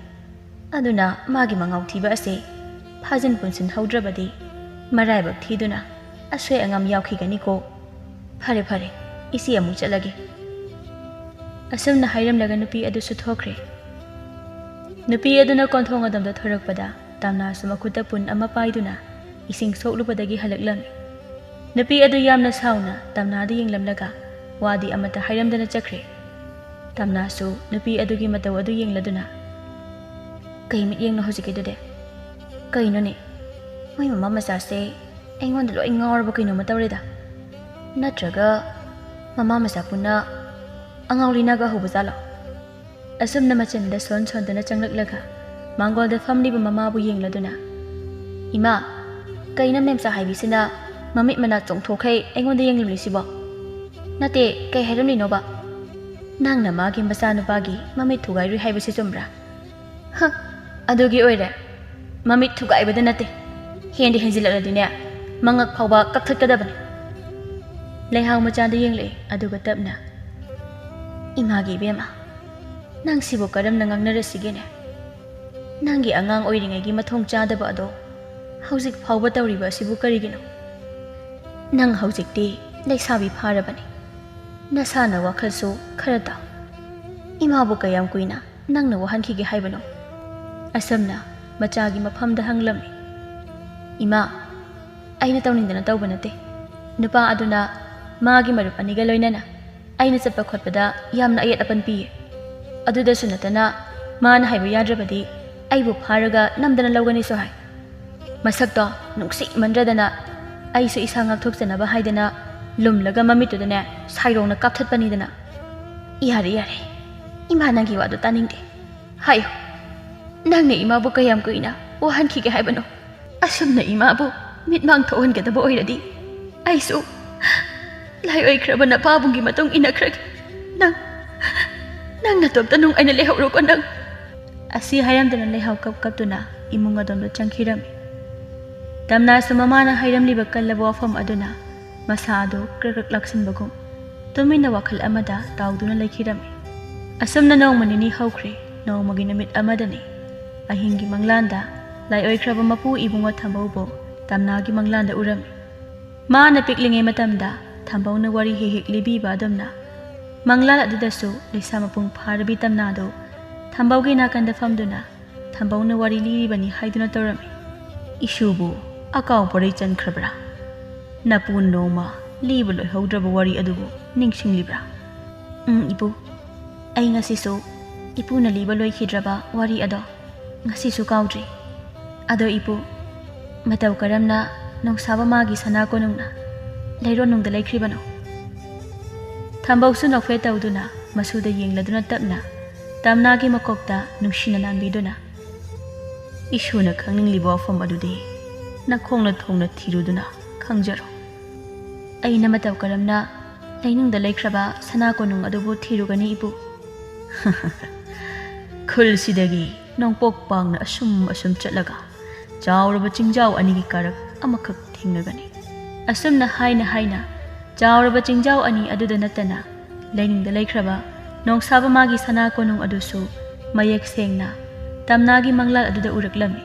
ꯑꯗꯨꯅ ꯃꯥꯒꯤ ꯃꯉꯥꯎ ꯊꯤꯕ ꯑꯁꯦ ꯐꯥꯖꯤꯟ ꯄꯨꯟꯁꯤꯟꯍꯧꯗ꯭ꯔꯕꯗꯤ ꯃꯔꯥꯏꯕꯛ ꯊꯤꯗꯨꯅ ꯑꯁꯣꯏ ꯑꯉꯥꯝ ꯌꯥꯎꯈꯤꯒꯅꯤꯀꯣ꯫ ꯐꯔꯦ ꯐꯔꯦ, ꯏꯆꯦ ꯑꯃꯨꯛ ꯆꯠꯂꯒꯦ"꯫ ꯑꯁꯨꯝꯅ ꯍꯥꯏꯔꯝꯂꯒ ꯅꯨꯄꯤ ꯑꯗꯨꯁꯨ ꯊꯣꯛꯈ꯭ꯔꯦ꯫ ꯅꯨꯄꯤ ꯑꯗꯨꯅ ꯀꯣꯟꯊꯣꯡ ꯑꯗꯣꯝꯗ ꯊꯣꯔꯛꯄꯗ ꯇꯝꯅꯥꯁꯨ ꯃꯈꯨꯠꯇ ꯄꯨꯟ ꯑꯃ ꯄꯥꯏꯗꯨꯅ ꯏꯁꯤꯡ ꯁꯣꯛꯂꯨꯕꯗꯒꯤ ꯍꯜꯂꯛꯂꯝꯃꯤ꯫ ꯅꯨꯄꯤ ꯑꯗꯨ ꯌꯥꯝꯅ ꯁꯥꯎꯅ ꯇꯝꯅꯥꯗ ꯌꯦꯡꯂꯝꯂꯒ ꯋꯥꯗꯤ ꯑꯃꯠꯇ ꯍꯥꯏꯔꯝꯗꯅ ꯆꯠꯈ꯭ꯔꯦ꯫ ꯇꯝꯅꯥꯁꯨ ꯅꯨꯄꯤ ꯑꯗꯨꯒꯤ ꯃꯇꯧ ꯑꯗꯨ ꯌꯦꯡꯂꯗꯨꯅ, "ꯀꯩ ꯃꯤꯠꯌꯦꯡꯅꯣ ꯍꯧꯖꯤꯛꯀꯤꯗꯨꯗꯤ? ꯀꯩꯅꯣꯅꯦ? ꯃꯣꯏ ꯃꯃꯥ ꯃꯆꯥꯁꯦ ꯑꯩꯉꯣꯟꯗ ꯂꯣꯏ ꯉꯥꯎꯔꯕ ꯀꯩꯅꯣꯝꯃ ꯇꯧꯔꯦꯗ꯫ ꯅꯠꯇ꯭ꯔꯒ ꯃꯃꯥ ꯃꯆꯥ ꯄꯨꯟꯅ ꯑꯉꯥꯎ ꯂꯤꯅꯥꯒ ꯍꯧꯕ ꯖꯥꯠꯂꯣ?" ꯑꯁꯨꯝꯅ ꯃꯆꯤꯟꯗ ꯁꯣꯟ ꯁꯣꯟꯗꯨꯅ ꯆꯪꯂꯛꯂꯒ ꯃꯥꯡꯒꯣꯜꯗ ꯐꯝꯂꯤꯕ ꯃꯃꯥꯕꯨ ꯌꯦꯡꯂꯗꯨꯅ, "ꯏꯃꯥ, ꯀꯩꯅꯣ ꯃꯦꯝꯆꯥ ꯍꯥꯏꯕꯤꯁꯤꯅ ꯃꯃꯤꯠ ꯃꯅꯥ ꯆꯣꯡꯊꯣꯛꯈꯩ ꯑꯩꯉꯣꯟꯗ ꯌꯦꯡꯂꯝꯂꯤꯁꯤꯕꯣ? ꯅꯠꯇꯦ, ꯀꯩ ꯍꯥꯏꯔꯝꯂꯤꯅꯣꯕ? ꯅꯪꯅ ꯃꯥꯒꯤ ꯃꯆꯥꯅꯨꯄꯥꯒꯤ ꯃꯃꯤꯠ ꯊꯨꯒꯥꯏꯔꯨꯏ ꯍꯥꯏꯕꯁꯤ ꯆꯨꯝꯕ꯭ꯔꯥ?" "ꯍ, ꯑꯗꯨꯒꯤ ꯑꯣꯏꯔꯦ꯫ ꯃꯃꯤꯠ ꯊꯨꯒꯥꯏꯕꯗ ꯅꯠꯇꯦ, ꯍꯦꯟꯗꯤ ꯍꯦꯟꯖꯤꯜꯂꯛꯂꯗꯤꯅꯦ, ꯃꯉꯛ ꯐꯥꯎꯕ ꯀꯛꯊꯠꯀꯗꯕꯅꯤ"꯫ ꯂꯩꯍꯥꯎ ꯃꯆꯥꯗ ꯌꯦꯡꯂꯛꯏ, ꯑꯗꯨꯒ ꯇꯞꯅ, "ꯏꯃꯥꯒꯤ ꯏꯕꯦꯝꯃ, ꯅꯪ ꯁꯤꯕꯨ ꯀꯔꯝꯅ ꯉꯥꯡꯅꯔꯁꯤꯒꯦꯅꯦ? ꯅꯪꯒꯤ ꯑꯉꯥꯡ ꯑꯣꯏꯔꯤꯉꯩꯒꯤ ꯃꯊꯣꯡ ꯆꯥꯗꯕ ꯑꯗꯣ ꯍꯧꯖꯤꯛ ꯐꯥꯎꯕ ꯇꯧꯔꯤꯕ ꯑꯁꯤꯕꯨ ꯀꯔꯤꯒꯤꯅꯣ? ꯅꯪ ꯍꯧꯖꯤꯛꯇꯤ ꯂꯩꯁꯥꯕꯤ ꯐꯥꯔꯕꯅꯤ꯫ ꯅꯁꯥꯅ ꯋꯥꯈꯜꯁꯨ ꯈꯔ ꯇꯥꯎ꯫ ꯏꯃꯥꯕꯨ ꯀꯌꯥꯝ ꯀꯨꯏꯅ ꯅꯪꯅ ꯋꯥꯍꯟꯈꯤꯒꯦ ꯍꯥꯏꯕꯅꯣ? ꯑꯁꯨꯝꯅ ꯃꯆꯥꯒꯤ ꯃꯐꯝꯗ ꯍꯪꯂꯝꯃꯤ꯫ ꯏꯃꯥ, ꯑꯩꯅ ꯇꯧꯅꯤꯡꯗꯅ ꯇꯧꯕ ꯅꯠꯇꯦ꯫ ꯅꯨꯄꯥ ꯑꯗꯨꯅ ꯃꯥꯒꯤ ꯃꯔꯨꯞ ꯑꯅꯤꯒ ꯂꯣꯏꯅꯅ ꯑꯩꯅ ꯆꯠꯄ ꯈꯣꯠꯄꯗ ꯌꯥꯝꯅ ꯑꯌꯦꯠ ꯑꯄꯟ ꯄꯤꯌꯦ꯫ ꯑꯗꯨꯗꯁꯨ ꯅꯠꯇꯅ ꯃꯥꯅ ꯍꯥꯏꯕ ꯌꯥꯗ꯭ꯔꯕꯗꯤ ꯑꯩꯕꯨ ꯐꯥꯔꯒ ꯅꯝꯗꯅ ꯂꯧꯒꯅꯤꯁꯨ ꯍꯥꯏ꯫ ꯃꯁꯛꯇꯣ ꯅꯨꯡꯁꯤꯃꯟꯗ꯭ꯔꯗꯅ ꯑꯩꯁꯨ ꯏꯁꯥ ꯉꯥꯛꯊꯣꯛꯆꯅꯕ ꯍꯥꯏꯗꯅ ꯂꯨꯝꯂꯒ ꯃꯃꯤꯠꯇꯨꯗꯅꯦ ꯁꯥꯏꯔꯣꯡꯅ ꯀꯥꯞꯊꯠꯄꯅꯤꯗꯅ꯫ ꯌꯥꯔꯦ, ꯌꯥꯔꯦ, ꯏꯃꯥ ꯅꯪꯒꯤ ꯋꯥꯗꯣ ꯇꯥꯅꯤꯡꯗꯦ꯫ ꯍꯥꯏꯌꯨ, ꯅꯪꯅ ꯏꯃꯥꯕꯨ ꯀꯌꯥꯝ ꯀꯨꯏꯅ ꯋꯥꯍꯟꯈꯤꯒꯦ ꯍꯥꯏꯕꯅꯣ? ꯑꯁꯨꯝꯅ ꯏꯃꯥꯕꯨ ꯃꯤꯠꯃꯥꯡ ꯊꯣꯛꯍꯟꯒꯗꯕ ꯑꯣꯏꯔꯗꯤ ꯑꯩꯁꯨ ꯂꯥꯏ ꯑꯣꯏꯈ꯭ꯔꯕ ꯅꯄꯥꯕꯨꯡꯒꯤ ꯃꯇꯨꯡ ꯏꯟꯅꯈ꯭ꯔꯒꯦ꯫ ꯅꯪ, ꯅꯪ ꯅꯇꯣꯝꯇ ꯅꯨꯡꯉꯥꯏꯅ ꯂꯩꯍꯧꯔꯣꯀꯣ ꯅꯪ꯫ ꯑꯁꯤ ꯍꯥꯏꯔꯝꯗꯅ ꯂꯩꯍꯥꯎ ꯀꯞ ꯀꯞꯇꯨꯅ ꯏꯃꯨꯡ ꯑꯗꯣꯝꯗ ꯆꯪꯈꯤꯔꯝꯃꯤ꯫ ꯇꯝꯅꯥꯁꯨ ꯃꯃꯥꯅ ꯍꯥꯏꯔꯝꯂꯤꯕ ꯀꯜꯂꯕ ꯋꯥꯐꯝ ꯑꯗꯨꯅ ꯃꯁꯥ ꯑꯗꯨ ꯀ꯭ꯔꯛ ꯀ꯭ꯔꯛ ꯂꯥꯛꯁꯤꯟꯕꯒꯨꯝ ꯇꯨꯃꯤꯟꯅ ꯋꯥꯈꯜ ꯑꯃꯗ ꯇꯥꯎꯗꯨꯅ ꯂꯩꯈꯤꯔꯝꯃꯤ꯫ ꯑꯁꯨꯝꯅ ꯅꯣꯡꯃ ꯅꯤꯅꯤ ꯍꯧꯈ꯭ꯔꯦ꯫ ꯅꯣꯡꯃꯒꯤ ꯅꯨꯃꯤꯠ ꯑꯃꯗꯅꯤ꯫ ꯑꯍꯤꯡꯒꯤ ꯃꯪꯂꯥꯟꯗ ꯂꯥꯏ ꯑꯣꯏꯈ꯭ꯔꯕ ꯃꯄꯨ ꯏꯕꯨꯡꯉꯣ ꯊꯝꯕꯧꯕꯨ ꯇꯝꯅꯥꯒꯤ ꯃꯪꯂꯥꯟꯗ ꯎꯔꯝꯃꯤ꯫ ꯃꯥꯅ ꯄꯤꯛꯂꯤꯉꯩ ꯃꯇꯝꯗ ꯊꯝꯕꯧꯅ ꯋꯥꯔꯤ ꯍꯦꯛ ꯍꯦꯛ ꯂꯤꯕꯤꯕ ꯑꯗꯨꯝꯅ ꯃꯪꯂꯥꯟ ꯑꯗꯨꯗꯁꯨ ꯂꯩꯁꯥ ꯃꯄꯨꯡ ꯐꯥꯔꯕꯤ ꯇꯝꯅꯥꯗꯨ ꯊꯝꯕꯧꯒꯤ ꯅꯥꯀꯟꯗ ꯐꯝꯗꯨꯅ ꯊꯝꯕꯧꯅ ꯋꯥꯔꯤ ꯂꯤꯔꯤꯕꯅꯤ ꯍꯥꯏꯗꯨꯅ ꯇꯧꯔꯝꯃꯤ꯫ "ꯏꯁꯨꯕꯨ ꯑꯀꯥꯎ ꯄꯣꯔꯩ ꯆꯟꯈ꯭ꯔꯕ꯭ꯔꯥ? ꯅꯄꯨ ꯅꯣꯡꯃ ꯂꯤꯕ ꯂꯣꯏꯍꯧꯗ꯭ꯔꯕ ꯋꯥꯔꯤ ꯑꯗꯨꯕꯨ ꯅꯤꯡꯁꯤꯡꯂꯤꯕ꯭ꯔꯥ?" "ꯎꯝ, ꯏꯄꯨ꯫ ꯑꯩ ꯉꯁꯤꯁꯨ ꯏꯄꯨꯅ ꯂꯤꯕ ꯂꯣꯏꯈꯤꯗ꯭ꯔꯕ ꯋꯥꯔꯤ ꯑꯗꯣ ꯉꯁꯤꯁꯨ ꯀꯥꯎꯗ꯭ꯔꯤ꯫ ꯑꯗꯣ ꯏꯄꯨ, ꯃꯇꯧ ꯀꯔꯝꯅ ꯅꯣꯡꯁꯥꯕ ꯃꯥꯒꯤ ꯁꯅꯥ ꯀꯣꯅꯨꯡꯅ ꯂꯩꯔꯣꯟꯅꯨꯡꯗ ꯂꯩꯈ꯭ꯔꯤꯕꯅꯣ?" ꯊꯝꯕꯧꯁꯨ ꯅꯣꯛꯐꯦꯠ ꯇꯧꯗꯨꯅ ꯃꯁꯨꯗ ꯌꯦꯡꯂꯗꯨꯅ ꯇꯞꯅ ꯇꯝꯅꯥꯒꯤ ꯃꯀꯣꯛꯇ ꯅꯨꯡꯁꯤꯅ ꯅꯥꯟꯕꯤꯗꯨꯅ, "ꯏꯁꯨꯅ ꯈꯪꯅꯤꯡꯂꯤꯕ ꯋꯥꯐꯝ ꯑꯗꯨꯗꯤ ꯅꯈꯣꯡꯅ ꯊꯣꯡꯅ ꯊꯤꯔꯨꯗꯨꯅ ꯈꯪꯖꯔꯣ꯫ ꯑꯩꯅ ꯃꯇꯧ ꯀꯔꯝꯅ ꯂꯩꯅꯨꯡꯗ ꯂꯩꯈ꯭ꯔꯕ ꯁꯅꯥ ꯀꯣꯅꯨꯡ ꯑꯗꯨꯕꯨ ꯊꯤꯔꯨꯒꯅꯤ, ꯏꯄꯨ?" "ꯈꯨꯜꯁꯤꯗꯒꯤ ꯅꯣꯡꯄꯣꯛ ꯄꯥꯡꯅ ꯑꯁꯨꯝ ꯑꯁꯨꯝ ꯆꯠꯂꯒ ꯆꯥꯎꯔꯕ ꯆꯤꯡꯖꯥꯎ ꯑꯅꯤꯒꯤ ꯀꯥꯔꯛ ꯑꯃꯈꯛ ꯊꯦꯡꯅꯒꯅꯤ꯫ ꯑꯁꯨꯝꯅ ꯍꯥꯏꯅ ꯍꯥꯏꯅ ꯆꯥꯎꯔꯕ ꯆꯤꯡꯖꯥꯎ ꯑꯅꯤ ꯑꯗꯨꯗ ꯅꯠꯇꯅ ꯂꯩꯅꯨꯡꯗ ꯂꯩꯈ꯭ꯔꯕ ꯅꯣꯡꯁꯥꯕ ꯃꯥꯒꯤ ꯁꯅꯥ ꯀꯣꯅꯨꯡ ꯑꯗꯨꯁꯨ ꯃꯌꯦꯛ ꯁꯦꯡꯅ ꯇꯝꯅꯥꯒꯤ ꯃꯪꯂꯥꯟ ꯑꯗꯨꯗ ꯎꯔꯛꯂꯝꯃꯤ꯫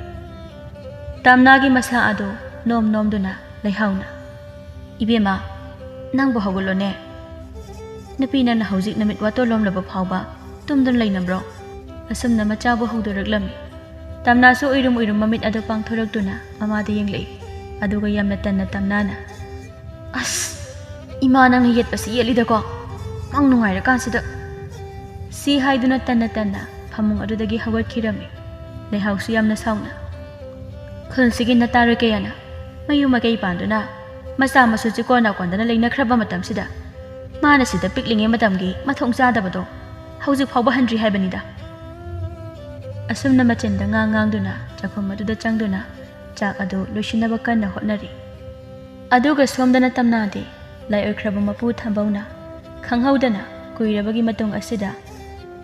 ꯇꯝꯅꯥꯒꯤ ꯃꯁꯥ ꯑꯗꯨ ꯅꯣꯝ ꯅꯣꯝꯗꯨꯅ ꯂꯩꯍꯥꯎꯅ, "ꯏꯕꯦꯝꯃ, ꯅꯪꯕꯨ ꯍꯧꯒꯠꯂꯣꯅꯦ꯫ ꯅꯨꯄꯤ ꯅꯪꯅ ꯍꯧꯖꯤꯛ ꯅꯨꯃꯤꯠ ꯋꯥꯇꯣꯜꯂꯣꯝꯂꯕ ꯐꯥꯎꯕ ꯇꯨꯝꯗꯨꯅ ꯂꯩꯅꯕ꯭ꯔꯣ?" ꯑꯁꯨꯝꯅ ꯃꯆꯥꯕꯨ ꯍꯧꯗꯣꯔꯛꯂꯝꯃꯤ꯫ ꯇꯝꯅꯥꯁꯨ ꯎꯏꯔꯨꯝ ꯎꯏꯔꯨꯝ ꯃꯃꯤꯠ ꯑꯗꯨ ꯄꯥꯡꯊꯣꯔꯛꯇꯨꯅ ꯃꯃꯥꯗ ꯌꯦꯡꯂꯛꯏ꯫ ꯑꯗꯨꯒ ꯌꯥꯝꯅ ꯇꯟꯅ ꯇꯝꯅꯥꯅ, "ꯑꯁ, ꯏꯃꯥ, ꯅꯪꯅ ꯌꯦꯠꯄꯁꯤ ꯌꯦꯠꯂꯤꯗꯀꯣ, ꯃꯪ ꯅꯨꯡꯉꯥꯏꯔꯀꯥꯟꯁꯤꯗ!" ꯁꯤ ꯍꯥꯏꯗꯨꯅ ꯇꯟꯅ ꯇꯟꯅ ꯐꯃꯨꯡ ꯑꯗꯨꯗꯒꯤ ꯍꯧꯒꯠꯈꯤꯔꯝꯃꯤ꯫ ꯂꯩꯍꯥꯎꯁꯨ ꯌꯥꯝꯅ ꯁꯥꯎꯅ, "ꯈꯨꯜꯁꯤꯒꯤ ꯅꯇꯥꯔꯣꯏ ꯀꯌꯥꯅ ꯃꯌꯨꯝ ꯃꯀꯩ ꯄꯥꯟꯗꯨꯅ ꯃꯆꯥ ꯃꯁꯨ ꯆꯤꯀꯣꯟ ꯅꯥꯀꯣꯟꯗꯅ ꯂꯩꯅꯈ꯭ꯔꯕ ꯃꯇꯝꯁꯤꯗ, ꯃꯥꯅ ꯁꯤꯗ ꯄꯤꯛꯂꯤꯉꯩ ꯃꯇꯝꯒꯤ ꯃꯊꯣꯡ ꯆꯥꯗꯕꯗꯣ ꯍꯧꯖꯤꯛ ꯐꯥꯎꯕ ꯍꯟꯗ꯭ꯔꯤ ꯍꯥꯏꯕꯅꯤꯗ!" ꯑꯁꯨꯝꯅ ꯃꯆꯤꯟꯗ ꯉꯥꯡ ꯉꯥꯡꯗꯨꯅ ꯆꯥꯛꯈꯨꯝ ꯑꯗꯨꯗ ꯆꯪꯗꯨꯅ ꯆꯥꯛ ꯑꯗꯨ ꯂꯣꯏꯁꯤꯟꯅꯕ ꯀꯟꯅ ꯍꯣꯠꯅꯔꯤ꯫ ꯑꯗꯨꯒ ꯁꯣꯝꯗꯅ ꯇꯝꯅꯥꯗꯤ ꯂꯥꯏ ꯑꯣꯏꯈ꯭ꯔꯕ ꯃꯄꯨ ꯊꯝꯕꯧꯅ ꯈꯪꯍꯧꯗꯅ ꯀꯨꯏꯔꯕꯒꯤ ꯃꯇꯨꯡ ꯑꯁꯤꯗ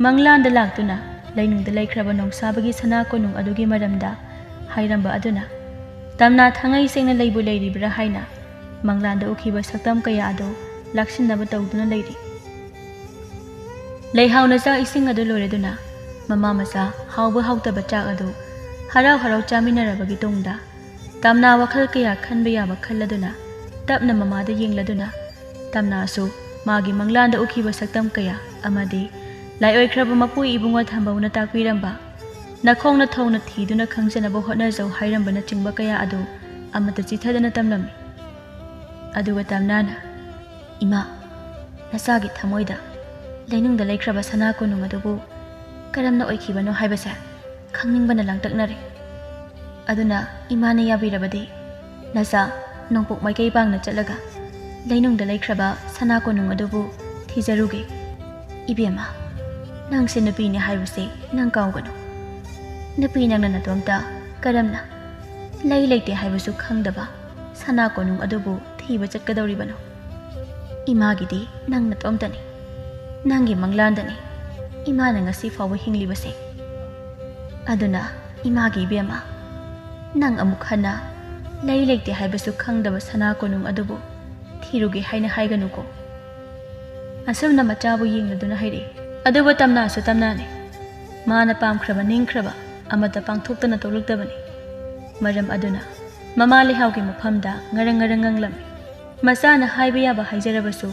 ꯃꯪꯂꯥꯟꯗ ꯂꯥꯛꯇꯨꯅ ꯂꯩꯅꯨꯡꯗ ꯂꯩꯈ꯭ꯔꯕ ꯅꯣꯡꯁꯥꯕꯒꯤ ꯁꯅꯥ ꯀꯣꯅꯨꯡ ꯑꯗꯨꯒꯤ ꯃꯔꯝꯗ ꯍꯥꯏꯔꯝꯕ ꯑꯗꯨꯅ ꯇꯝꯅꯥ ꯊꯥꯡꯉꯩ ꯁꯦꯡꯅ ꯂꯩꯕꯨ ꯂꯩꯔꯤꯕ꯭ꯔꯥ ꯍꯥꯏꯅ ꯃꯪꯂꯥꯟꯗ ꯎꯈꯤꯕ ꯁꯛꯇꯝ ꯀꯌꯥ ꯑꯗꯨ ꯂꯥꯛꯁꯤꯟꯅꯕ ꯇꯧꯗꯨꯅ ꯂꯩꯔꯤ꯫ ꯂꯩꯍꯥꯎꯅ ꯆꯥꯛ ꯏꯁꯤꯡ ꯑꯗꯨ ꯂꯣꯏꯔꯗꯨꯅ ꯃꯃꯥ ꯃꯆꯥ ꯍꯥꯎꯕ ꯍꯥꯎꯇꯕ ꯆꯥꯛ ꯑꯗꯨ ꯍꯔꯥꯎ ꯍꯔꯥꯎ ꯆꯥꯃꯤꯟꯅꯔꯕꯒꯤ ꯇꯨꯡꯗ ꯇꯝꯅꯥ ꯋꯥꯈꯜ ꯀꯌꯥ ꯈꯟꯕ ꯌꯥꯕ ꯈꯜꯂꯗꯨꯅ ꯇꯞꯅ ꯃꯃꯥꯗ ꯌꯦꯡꯂꯗꯨꯅ ꯇꯝꯅꯥꯁꯨ ꯃꯥꯒꯤ ꯃꯪꯂꯥꯟꯗ ꯎꯈꯤꯕ ꯁꯛꯇꯝ ꯀꯌꯥ ꯑꯃꯗꯤ ꯂꯥꯏ ꯑꯣꯏꯈ꯭ꯔꯕ ꯃꯄꯨ ꯏꯕꯨꯡꯉꯣ ꯊꯝꯕꯧꯅ ꯇꯥꯛꯄꯤꯔꯝꯕ ꯅꯈꯣꯡꯅ ꯊꯧꯅ ꯊꯤꯗꯨꯅ ꯈꯪꯖꯅꯕ ꯍꯣꯠꯅꯖꯧ ꯍꯥꯏꯔꯝꯕꯅꯆꯤꯡꯕ ꯀꯌꯥ ꯑꯗꯨ ꯑꯃꯠꯇ ꯆꯤꯊꯗꯅ ꯇꯝꯂꯝꯃꯤ꯫ ꯑꯗꯨꯒ ꯇꯝꯅꯥꯅ, "ꯏꯃꯥ, ꯅꯆꯥꯒꯤ ꯊꯃꯣꯏꯗ ꯂꯩꯅꯨꯡꯗ ꯂꯩꯈ꯭ꯔꯕ ꯁꯅꯥ ꯀꯣꯅꯨꯡ ꯑꯗꯨꯕꯨ ꯀꯔꯝꯅ ꯑꯣꯏꯈꯤꯕꯅꯣ ꯍꯥꯏꯕꯁꯦ ꯈꯪꯅꯤꯡꯕꯅ ꯂꯥꯡꯇꯛꯅꯔꯦ꯫ ꯑꯗꯨꯅ ꯏꯃꯥꯅ ꯌꯥꯕꯤꯔꯕꯗꯤ ꯅꯆꯥ ꯅꯣꯡꯄꯣꯛ ꯃꯥꯏꯀꯩ ꯄꯥꯡꯅ ꯆꯠꯂꯒ ꯂꯩꯅꯨꯡꯗ ꯂꯩꯈ꯭ꯔꯕ ꯁꯅꯥ ꯀꯣꯅꯨꯡ ꯑꯗꯨꯕꯨ ꯊꯤꯖꯔꯨꯒꯦ꯫" "ꯏꯕꯦꯝꯃ, ꯅꯪꯁꯦ ꯅꯨꯄꯤꯅꯦ ꯍꯥꯏꯕꯁꯦ ꯅꯪ ꯀꯥꯎꯒꯅꯨ꯫ ꯅꯨꯄꯤ ꯅꯪꯅ ꯅꯇꯣꯝꯇ ꯀꯔꯝꯅ ꯂꯩ ꯂꯩꯇꯦ ꯍꯥꯏꯕꯁꯨ ꯈꯪꯗꯕ ꯁꯅꯥ ꯀꯣꯅꯨꯡ ꯑꯗꯨꯕꯨ ꯊꯤꯕ ꯆꯠꯀꯗꯧꯔꯤꯕꯅꯣ? ꯏꯃꯥꯒꯤꯗꯤ ꯅꯪ ꯅꯇꯣꯝꯇꯅꯤ꯫ ꯅꯪꯒꯤ ꯃꯪꯂꯥꯟꯗꯅꯤ ꯏꯃꯥꯅ ꯉꯁꯤ ꯐꯥꯎꯕ ꯍꯤꯡꯂꯤꯕꯁꯦ꯫ ꯑꯗꯨꯅ ꯏꯃꯥꯒꯤ ꯏꯕꯦꯝꯃ, ꯅꯪ ꯑꯃꯨꯛ ꯍꯟꯅ ꯂꯩ ꯂꯩꯇꯦ ꯍꯥꯏꯕꯁꯨ ꯈꯪꯗꯕ ꯁꯅꯥ ꯀꯣꯅꯨꯡ ꯑꯗꯨꯕꯨ ꯊꯤꯔꯨꯒꯦ ꯍꯥꯏꯅ ꯍꯥꯏꯒꯅꯨꯀꯣ꯫" ꯑꯁꯨꯝꯅ ꯃꯆꯥꯕꯨ ꯌꯦꯡꯂꯗꯨꯅ ꯍꯥꯏꯔꯛꯏ꯫ ꯑꯗꯨꯕꯨ ꯇꯝꯅꯥꯁꯨ ꯇꯝꯅꯥꯅꯤ꯫ ꯃꯥꯅ ꯄꯥꯝꯈ꯭ꯔꯕ ꯅꯤꯡꯈ꯭ꯔꯕ ꯑꯃꯠꯇ ꯄꯥꯡꯊꯣꯛꯇꯅ ꯇꯣꯛꯂꯛꯇꯕꯅꯤ꯫ ꯃꯔꯝ ꯑꯗꯨꯅ ꯃꯃꯥ ꯂꯩꯍꯥꯎꯒꯤ ꯃꯐꯝꯗ ꯉꯔꯪ ꯉꯔꯪ ꯉꯪꯂꯝꯃꯤ꯫ ꯃꯆꯥꯅ ꯍꯥꯏꯕ ꯌꯥꯕ ꯍꯥꯏꯖꯔꯕꯁꯨ,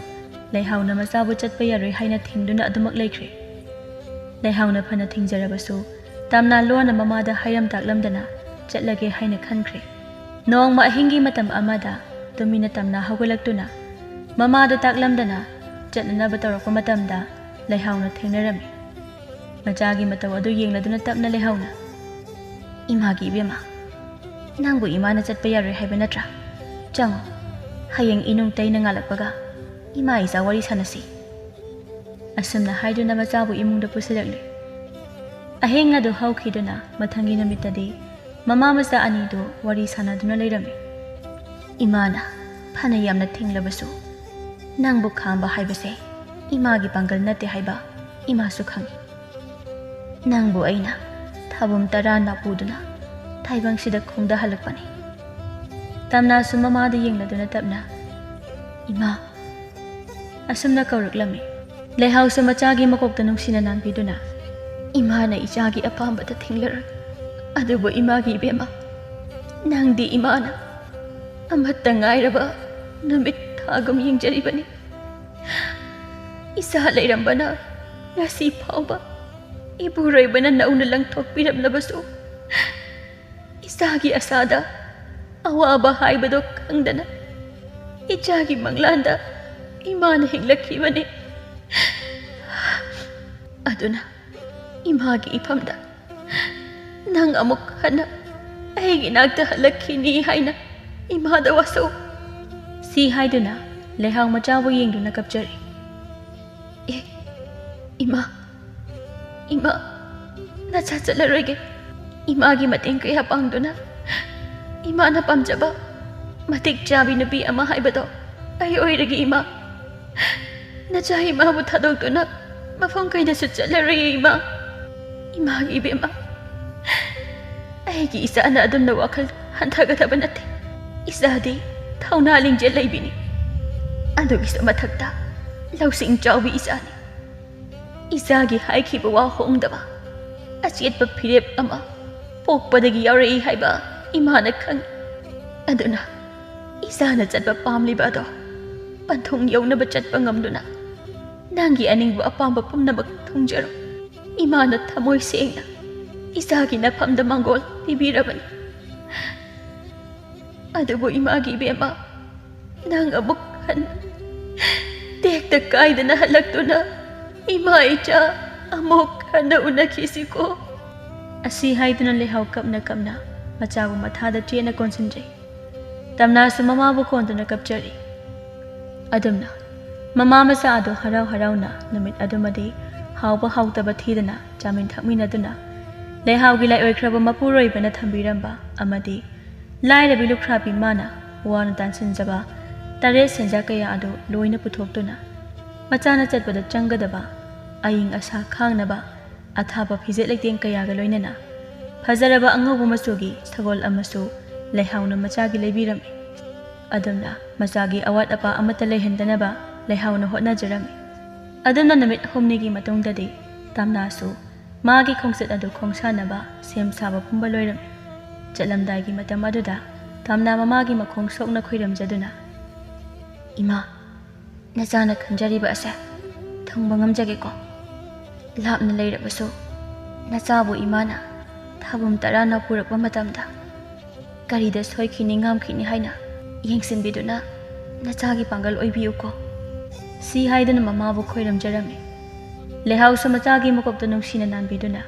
ꯂꯩꯍꯥꯎꯅ ꯃꯆꯥꯕꯨ ꯆꯠꯄ ꯌꯥꯔꯣꯏ ꯍꯥꯏꯅ ꯊꯤꯡꯗꯨꯅ ꯑꯗꯨꯃꯛ ꯂꯩꯈ꯭ꯔꯦ꯫ ꯂꯩꯍꯥꯎꯅ ꯐꯅ ꯊꯤꯡꯖꯔꯕꯁꯨ, ꯇꯝꯅꯥ ꯂꯣꯟꯅ ꯃꯃꯥꯗ ꯍꯥꯏꯔꯝ ꯇꯥꯛꯂꯝꯗꯅ ꯆꯠꯂꯒꯦ ꯍꯥꯏꯅ ꯈꯟꯈ꯭ꯔꯦ꯫ ꯅꯣꯡꯃ ꯑꯍꯤꯡꯒꯤ ꯃꯇꯝ ꯑꯃꯗ ꯇꯨꯃꯤꯟꯅ ꯇꯝꯅꯥ ꯍꯧꯒꯠꯂꯛꯇꯨꯅ ꯃꯃꯥꯗ ꯇꯥꯛꯂꯝꯗꯅ ꯆꯠꯅꯅꯕ ꯇꯧꯔꯛꯄ ꯃꯇꯝꯗ ꯂꯩꯍꯥꯎꯅ ꯊꯦꯡꯅꯔꯝꯃꯤ꯫ ꯃꯆꯥꯒꯤ ꯃꯇꯧ ꯑꯗꯨ ꯌꯦꯡꯂꯗꯨꯅ ꯇꯞꯅ ꯂꯩꯍꯥꯎꯅ, "ꯏꯃꯥꯒꯤ ꯏꯕꯦꯝꯃ, ꯅꯪꯕꯨ ꯏꯃꯥꯅ ꯆꯠꯄ ꯌꯥꯔꯣꯏ ꯍꯥꯏꯕ ꯅꯠꯇ꯭ꯔꯥ? ꯆꯪꯉꯣ, ꯍꯌꯦꯡ ꯏꯅꯨꯡ ꯇꯩꯅ ꯉꯥꯜꯂꯛꯄꯒ ꯏꯃꯥ ꯏꯆꯥ ꯋꯥꯔꯤ ꯁꯥꯟꯅꯁꯤ꯫" ꯑꯁꯨꯝꯅ ꯍꯥꯏꯗꯨꯅ ꯃꯆꯥꯕꯨ ꯏꯃꯨꯡꯗ ꯄꯨꯁꯤꯜꯂꯛꯂꯦ꯫ ꯑꯍꯤꯡ ꯑꯗꯨ ꯍꯧꯈꯤꯗꯨꯅ ꯃꯊꯪꯒꯤ ꯅꯨꯃꯤꯠꯇꯗꯤ ꯃꯃꯥ ꯃꯆꯥ ꯑꯅꯤꯗꯨ ꯋꯥꯔꯤ ꯁꯥꯟꯅꯗꯨꯅ ꯂꯩꯔꯝꯃꯤ꯫ "ꯏꯃꯥꯅ ꯐꯅ ꯌꯥꯝꯅ ꯊꯤꯡꯂꯕꯁꯨ, ꯅꯪꯕꯨ ꯈꯥꯝꯕ ꯍꯥꯏꯕꯁꯦ ꯏꯃꯥꯒꯤ ꯄꯥꯡꯒꯜ ꯅꯠꯇꯦ ꯍꯥꯏꯕ ꯏꯃꯥꯁꯨ ꯈꯪꯏ꯫ ꯅꯪꯕꯨ ꯑꯩꯅ ꯊꯥꯕꯨꯝ ꯇꯔꯥ ꯅꯥꯄꯨꯗꯨꯅ ꯇꯥꯏꯕꯪꯁꯤꯗ ꯈꯣꯡꯗꯍꯜꯂꯛꯄꯅꯤ꯫" ꯇꯝꯅꯥꯁꯨ ꯃꯃꯥꯗ ꯌꯦꯡꯂꯗꯨꯅ ꯇꯞꯅ, "ꯏꯃꯥ," ꯑꯁꯨꯝꯅ ꯀꯧꯔꯛꯂꯝꯃꯤ꯫ ꯂꯩꯍꯥꯎꯁꯨ ꯃꯆꯥꯒꯤ ꯃꯀꯣꯛꯇ ꯅꯨꯡꯁꯤꯅ ꯅꯥꯟꯕꯤꯗꯨꯅ, "ꯏꯃꯥꯅ ꯏꯆꯥꯒꯤ ꯑꯄꯥꯝꯕꯗ ꯊꯤꯡꯂꯔꯣꯏ, ꯑꯗꯨꯕꯨ ꯏꯃꯥꯒꯤ ꯏꯕꯦꯝꯃ, ꯅꯪꯗꯤ ꯏꯃꯥꯅ ꯑꯃꯠꯇ ꯉꯥꯏꯔꯕ ꯅꯨꯃꯤꯠ ꯊꯥꯒꯨꯝ ꯌꯦꯡꯖꯔꯤꯕꯅꯤ꯫ ꯏꯆꯥ ꯂꯩꯔꯝꯕꯅ ꯉꯁꯤ ꯐꯥꯎꯕ ꯏꯄꯨꯔꯣꯏꯕꯅ ꯅꯧꯅ ꯂꯪꯊꯣꯛꯄꯤꯔꯝꯂꯕꯁꯨ, ꯏꯆꯥꯒꯤ ꯑꯁꯥꯗ ꯑꯋꯥꯕ ꯍꯥꯏꯕꯗꯣ ꯈꯪꯗꯅ ꯏꯆꯥꯒꯤ ꯃꯪꯂꯥꯟꯗ ꯏꯃꯥꯅ ꯍꯤꯡꯂꯛꯈꯤꯕꯅꯤ꯫ ꯑꯗꯨꯅ ꯏꯃꯥꯒꯤ ꯏꯐꯝꯗ ꯅꯪ ꯑꯃꯨꯛ ꯍꯟꯅ ꯑꯩꯒꯤ ꯅꯥꯛꯇ ꯍꯜꯂꯛꯈꯤꯅꯤ ꯍꯥꯏꯅ ꯏꯃꯥꯗ ꯋꯥꯁꯛꯎ꯫" ꯁꯤ ꯍꯥꯏꯗꯨꯅ ꯂꯩꯍꯥꯎ ꯃꯆꯥꯕꯨ ꯌꯦꯡꯗꯨꯅ ꯀꯞꯆꯔꯤ꯫ "ꯑꯦ, ꯏꯃꯥ, ꯏꯃꯥ, ꯅꯆꯥ ꯆꯠꯂꯔꯣꯏꯒꯦ꯫ ꯏꯃꯥꯒꯤ ꯃꯇꯦꯡ ꯀꯌꯥ ꯄꯥꯡꯗꯨꯅ ꯏꯃꯥꯅ ꯄꯥꯝꯖꯕ ꯃꯇꯤꯛ ꯆꯥꯕꯤ ꯅꯨꯄꯤ ꯑꯃ ꯍꯥꯏꯕꯗꯣ ꯑꯩ ꯑꯣꯏꯔꯒꯦ, ꯏꯃꯥ꯫ ꯅꯆꯥ ꯏꯃꯥꯕꯨ ꯊꯥꯗꯣꯛꯇꯨꯅ ꯃꯐꯝ ꯀꯩꯗꯁꯨ ꯆꯠꯂꯔꯣꯏꯌꯦ, ꯏꯃꯥ꯫ ꯏꯃꯥꯒꯤ ꯏꯕꯦꯝꯃ, ꯑꯩꯒꯤ ꯏꯆꯥꯅ ꯑꯗꯨꯝꯅ ꯋꯥꯈꯜ ꯍꯟꯊꯒꯗꯕ ꯅꯠꯇꯦ꯫ ꯏꯆꯥꯗꯤ ꯊꯧꯅꯥ ꯂꯤꯡꯖꯦꯜ ꯂꯩꯕꯤꯅꯤ, ꯑꯗꯨꯒꯤꯁꯨ ꯃꯊꯛꯇ ꯂꯧꯁꯤꯡ ꯆꯥꯎꯕꯤ ꯏꯆꯥꯅꯤ꯫ ꯏꯆꯥꯒꯤ ꯍꯥꯏꯈꯤꯕ ꯋꯥ ꯍꯣꯡꯗꯕ ꯑꯆꯦꯠꯄ ꯐꯤꯔꯦꯞ ꯑꯃ ꯄꯣꯛꯄꯗꯒꯤ ꯌꯥꯎꯔꯛꯏ ꯍꯥꯏꯕ ꯏꯃꯥꯅ ꯈꯪꯏ꯫ ꯑꯗꯨꯅ ꯏꯆꯥꯅ ꯆꯠꯄ ꯄꯥꯝꯂꯤꯕ ꯑꯗꯣ ꯄꯟꯊꯨꯡ ꯌꯧꯅꯕ ꯆꯠꯄ ꯉꯝꯗꯨꯅ ꯅꯪꯒꯤ ꯑꯅꯤꯡꯕ ꯑꯄꯥꯝꯕ ꯄꯨꯝꯅꯃꯛ ꯊꯨꯡꯖꯔꯣ꯫ ꯏꯃꯥꯅ ꯊꯃꯣꯏ ꯁꯦꯡꯅ ꯏꯆꯥꯒꯤ ꯅꯐꯝꯗ ꯃꯥꯡꯒꯣꯜ ꯄꯤꯕꯤꯔꯕꯅꯤ꯫ ꯑꯗꯨꯕꯨ ꯏꯃꯥꯒꯤ ꯏꯕꯦꯝꯃ, ꯅꯪ ꯑꯃꯨꯛ ꯍꯟꯅ ꯇꯦꯛꯇ ꯀꯥꯏꯗꯅ ꯍꯜꯂꯛꯇꯨꯅ ꯏꯃꯥ ꯏꯆꯥ ꯑꯃꯨꯛ ꯍꯟꯅ ꯎꯅꯈꯤꯁꯤꯀꯣ꯫ ꯑꯁꯤ ꯍꯥꯏꯗꯨꯅ ꯂꯩꯍꯥꯎ ꯀꯞꯅ ꯀꯞꯅ ꯃꯆꯥꯕꯨ ꯃꯊꯥꯗ ꯆꯦꯠꯅ ꯀꯣꯟꯁꯤꯟꯖꯩ꯫ ꯇꯝꯅꯥꯁꯨ ꯃꯃꯥꯕꯨ ꯀꯣꯟꯗꯨꯅ ꯀꯞꯆꯔꯤ꯫ ꯑꯗꯨꯝꯅ ꯃꯃꯥ ꯃꯆꯥ ꯑꯗꯨ ꯍꯔꯥꯎ ꯍꯔꯥꯎꯅ ꯅꯨꯃꯤꯠ ꯑꯗꯨꯃꯗꯤ ꯍꯥꯎꯕ ꯍꯥꯎꯇꯕ ꯊꯤꯗꯅ ꯆꯥꯃꯤꯟ ꯊꯛꯃꯤꯟꯅꯗꯨꯅ ꯂꯩꯍꯥꯎꯒꯤ ꯂꯥꯏꯑꯣꯏꯈ꯭ꯔꯕ ꯃꯄꯨꯔꯣꯏꯕꯅ ꯊꯝꯕꯤꯔꯝꯕ ꯑꯃꯗꯤ ꯂꯥꯏꯔꯕꯤ ꯂꯨꯈ꯭ꯔꯥꯕꯤ ꯃꯥꯅ ꯋꯥꯅ ꯇꯥꯟꯁꯤꯟꯖꯕ ꯇꯔꯦꯠ ꯁꯦꯟꯖꯥ ꯀꯌꯥ ꯑꯗꯨ ꯂꯣꯏꯅ ꯄꯨꯊꯣꯛꯇꯨꯅ ꯃꯆꯥꯅ ꯆꯠꯄꯗ ꯆꯪꯒꯗꯕ ꯑꯏꯪ ꯑꯁꯥ ꯈꯥꯡꯅꯕ ꯑꯊꯥꯕ ꯐꯤꯖꯦꯠ ꯂꯩꯇꯦꯡ ꯀꯌꯥꯒ ꯂꯣꯏꯅꯅ ꯐꯖꯔꯕ ꯑꯉꯧꯕ ꯃꯆꯨꯒꯤ ꯁꯒꯣꯜ ꯑꯃꯁꯨ ꯂꯩꯍꯥꯎꯅ ꯃꯆꯥꯒꯤ ꯂꯩꯕꯤꯔꯝꯃꯤ꯫ ꯑꯗꯨꯝꯅ ꯃꯆꯥꯒꯤ ꯑꯋꯥꯠ ꯑꯄꯥ ꯑꯃꯠꯇ ꯂꯩꯍꯟꯗꯅꯕ ꯂꯩꯍꯥꯎꯅ ꯍꯣꯠꯅꯖꯔꯝꯃꯤ꯫ ꯑꯗꯨꯝꯅ ꯅꯨꯃꯤꯠ ꯍꯨꯝꯅꯤꯒꯤ ꯃꯇꯨꯡꯗꯗꯤ ꯇꯝꯅꯥꯁꯨ ꯃꯥꯒꯤ ꯈꯣꯡꯆꯠ ꯑꯗꯨ ꯈꯣꯡꯁꯥꯟꯅꯕ ꯁꯦꯝ ꯁꯥꯕ ꯄꯨꯝꯕ ꯂꯣꯏꯔꯝꯃꯤ꯫ ꯆꯠꯂꯝꯗꯥꯏꯒꯤ ꯃꯇꯝ ꯑꯗꯨꯗ ꯇꯝꯅꯥ ꯃꯃꯥꯒꯤ ꯃꯈꯣꯡ ꯁꯣꯛꯅ ꯈꯣꯏꯔꯝꯖꯗꯨꯅ, "ꯏꯃꯥ, ꯅꯆꯥꯅ ꯈꯟꯖꯔꯤꯕ ꯑꯁꯦ ꯊꯨꯡꯕ ꯉꯝꯖꯒꯦꯀꯣ꯫ ꯂꯥꯞꯅ ꯂꯩꯔꯕꯁꯨ ꯅꯆꯥꯕꯨ ꯏꯃꯥꯅ ꯊꯥꯕꯨꯝ ꯇꯔꯥꯅ ꯄꯨꯔꯛꯄ ꯃꯇꯝꯗ ꯀꯔꯤꯗ ꯁꯣꯏꯈꯤꯅꯤ ꯉꯥꯝꯈꯤꯅꯤ ꯍꯥꯏꯅ ꯌꯦꯡꯁꯤꯟꯕꯤꯗꯨꯅ ꯅꯆꯥꯒꯤ ꯄꯥꯡꯒꯜ ꯑꯣꯏꯕꯤꯌꯨꯀꯣ"꯫ ꯁꯤ ꯍꯥꯏꯗꯨꯅ ꯃꯃꯥꯕꯨ ꯈꯣꯏꯔꯝꯖꯔꯝꯃꯤ꯫ ꯂꯩꯍꯥꯎꯁꯨ ꯃꯆꯥꯒꯤ ꯃꯀꯣꯛꯇ ꯅꯨꯡꯁꯤꯅ ꯅꯥꯟꯕꯤꯗꯨꯅ,